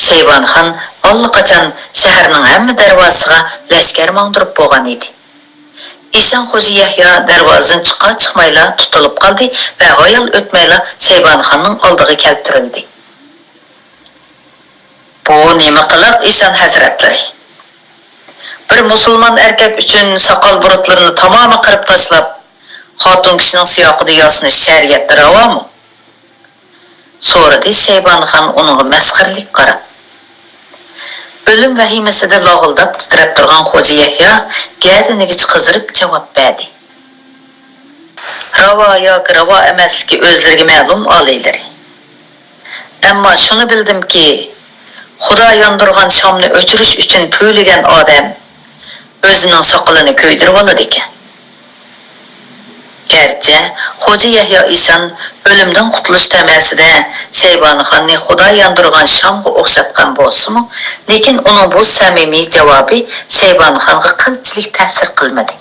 شەيبانى خان ئاللىقاچان شەھەرنىڭ ھەممە دەرۋازىسىغا لەشكەر ماڭدۇرۇپ بولغان ئىدى. ئىشان خوجا يەھيا دەرۋازىدىن چىقار-چىقمايلا تۇتۇلۇپ قالدى ۋە ھايال ئۆتمەيلا شەيبانى خاننىڭ ئالدىغا كەلتۈرۈلدى. بۇ نېمە قىلىق، ئىشان ھەزرەتلىرى؟ بىر مۇسۇلمان ئەركەك ئۈچۈن ساقال-بۇرۇتلىرىنى تامامەن قىرىپ تاشلاپ، خاتۇن كىشىنىڭ سىياقىدا ياسىنىش شەرىئەتتە راۋامۇ؟ سورىدى شەيبانى خان ئۇنىڭغا مەسخىرىلىك قاراپ. ئۆلۈم ۋەھىمىسىدە لاغىلداپ تىترەپ تۇرغان خوجا يەھيا گەدىنىگىچە قىزىرىپ جاۋاب بەردى. راۋا ياكى راۋا ئەمەسلىكى ئۆزلىرىگە مەلۇم، ئالىيلىرى. ئەمما شۇنى بىلدىمكى، خۇدا ياندۇرغان شامنى ئۆچۈرۈش ئۈچۈن پۈۋلىگەن ئادەم ئۆزىنىڭ ساقىلىنى كۆيدۈرۈۋالىدىكەن. گەرچە خوجا يەھيا ئىشان ئۆلۈمدىن قۇتۇلۇش تەمەسىدە شەيبانى خاننى خۇدا ياندۇرغان شامغا ئوخشاتقان بولسىمۇ، لېكىن ئۇنىڭ بۇ سەمىمىي جاۋابى شەيبانى خانغا قىلچىلىك تەسىر قىلمىدى.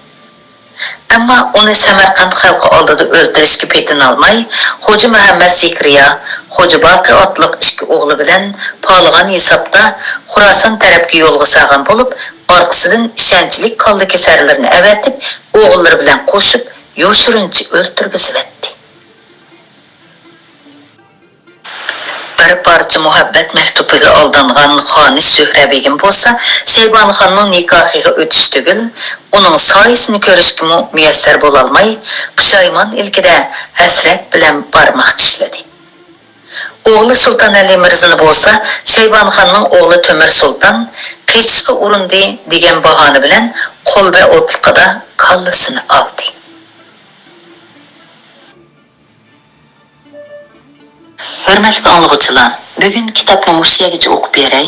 ئەمما ئۇنى سەمەرقەنت خەلقى ئالدىدا ئۆلتۈرۈشكە پېتىنالماي، خوجا مۇھەممەد زېكرىيا، خوجا باقى ئاتلىق ئىككى ئوغلى بىلەن پالىغان ھېسابتا خوراسان تەرەپكە يولغا سالغان بولۇپ، ئارقىسىدىن ئىشەنچلىك كاللا كېسەرلىرىنى ئەۋەتىپ، ئوغۇللىرى بىلەن قوشۇپ يوشۇرۇنچە ئۆلتۈرگۈزۈۋەتتى. بىر پارچە مۇھەببەت مەكتۇپىغا ئالدانغان خانىش زۆھرە بېگىم بولسا شەيبانى خاننىڭ نىكاھىغا ئۆتۈش تۈگۈل، ئۇنىڭ سايىسىنى كۆرۈشكىمۇ مۇيەسسەر بولالماي، پۇشايمان ئىلكىدە ھەسرەت بىلەن بارماق چىشلىدى. ئوغلى سۇلتان ئەلى مىرزىنى بولسا شەيبانى خاننىڭ ئوغلى تۆمۈر سۇلتان قېچىشقا ئۇرۇندى دېگەن باھانە بىلەن قولبە ئوتلۇقىدا كاللىسىنى ئالدى. ھۆرمەتلىك ئاڭلىغۇچىلار، بۈگۈن كىتابنى مۇشۇ يەرگىچە ئوقۇپ بېرەي.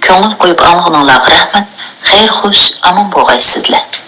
كۆڭۈل قويۇپ ئاڭلىغىنىڭلارغا رەھمەت. خەير خوش، ئامان بولغايسىزلەر.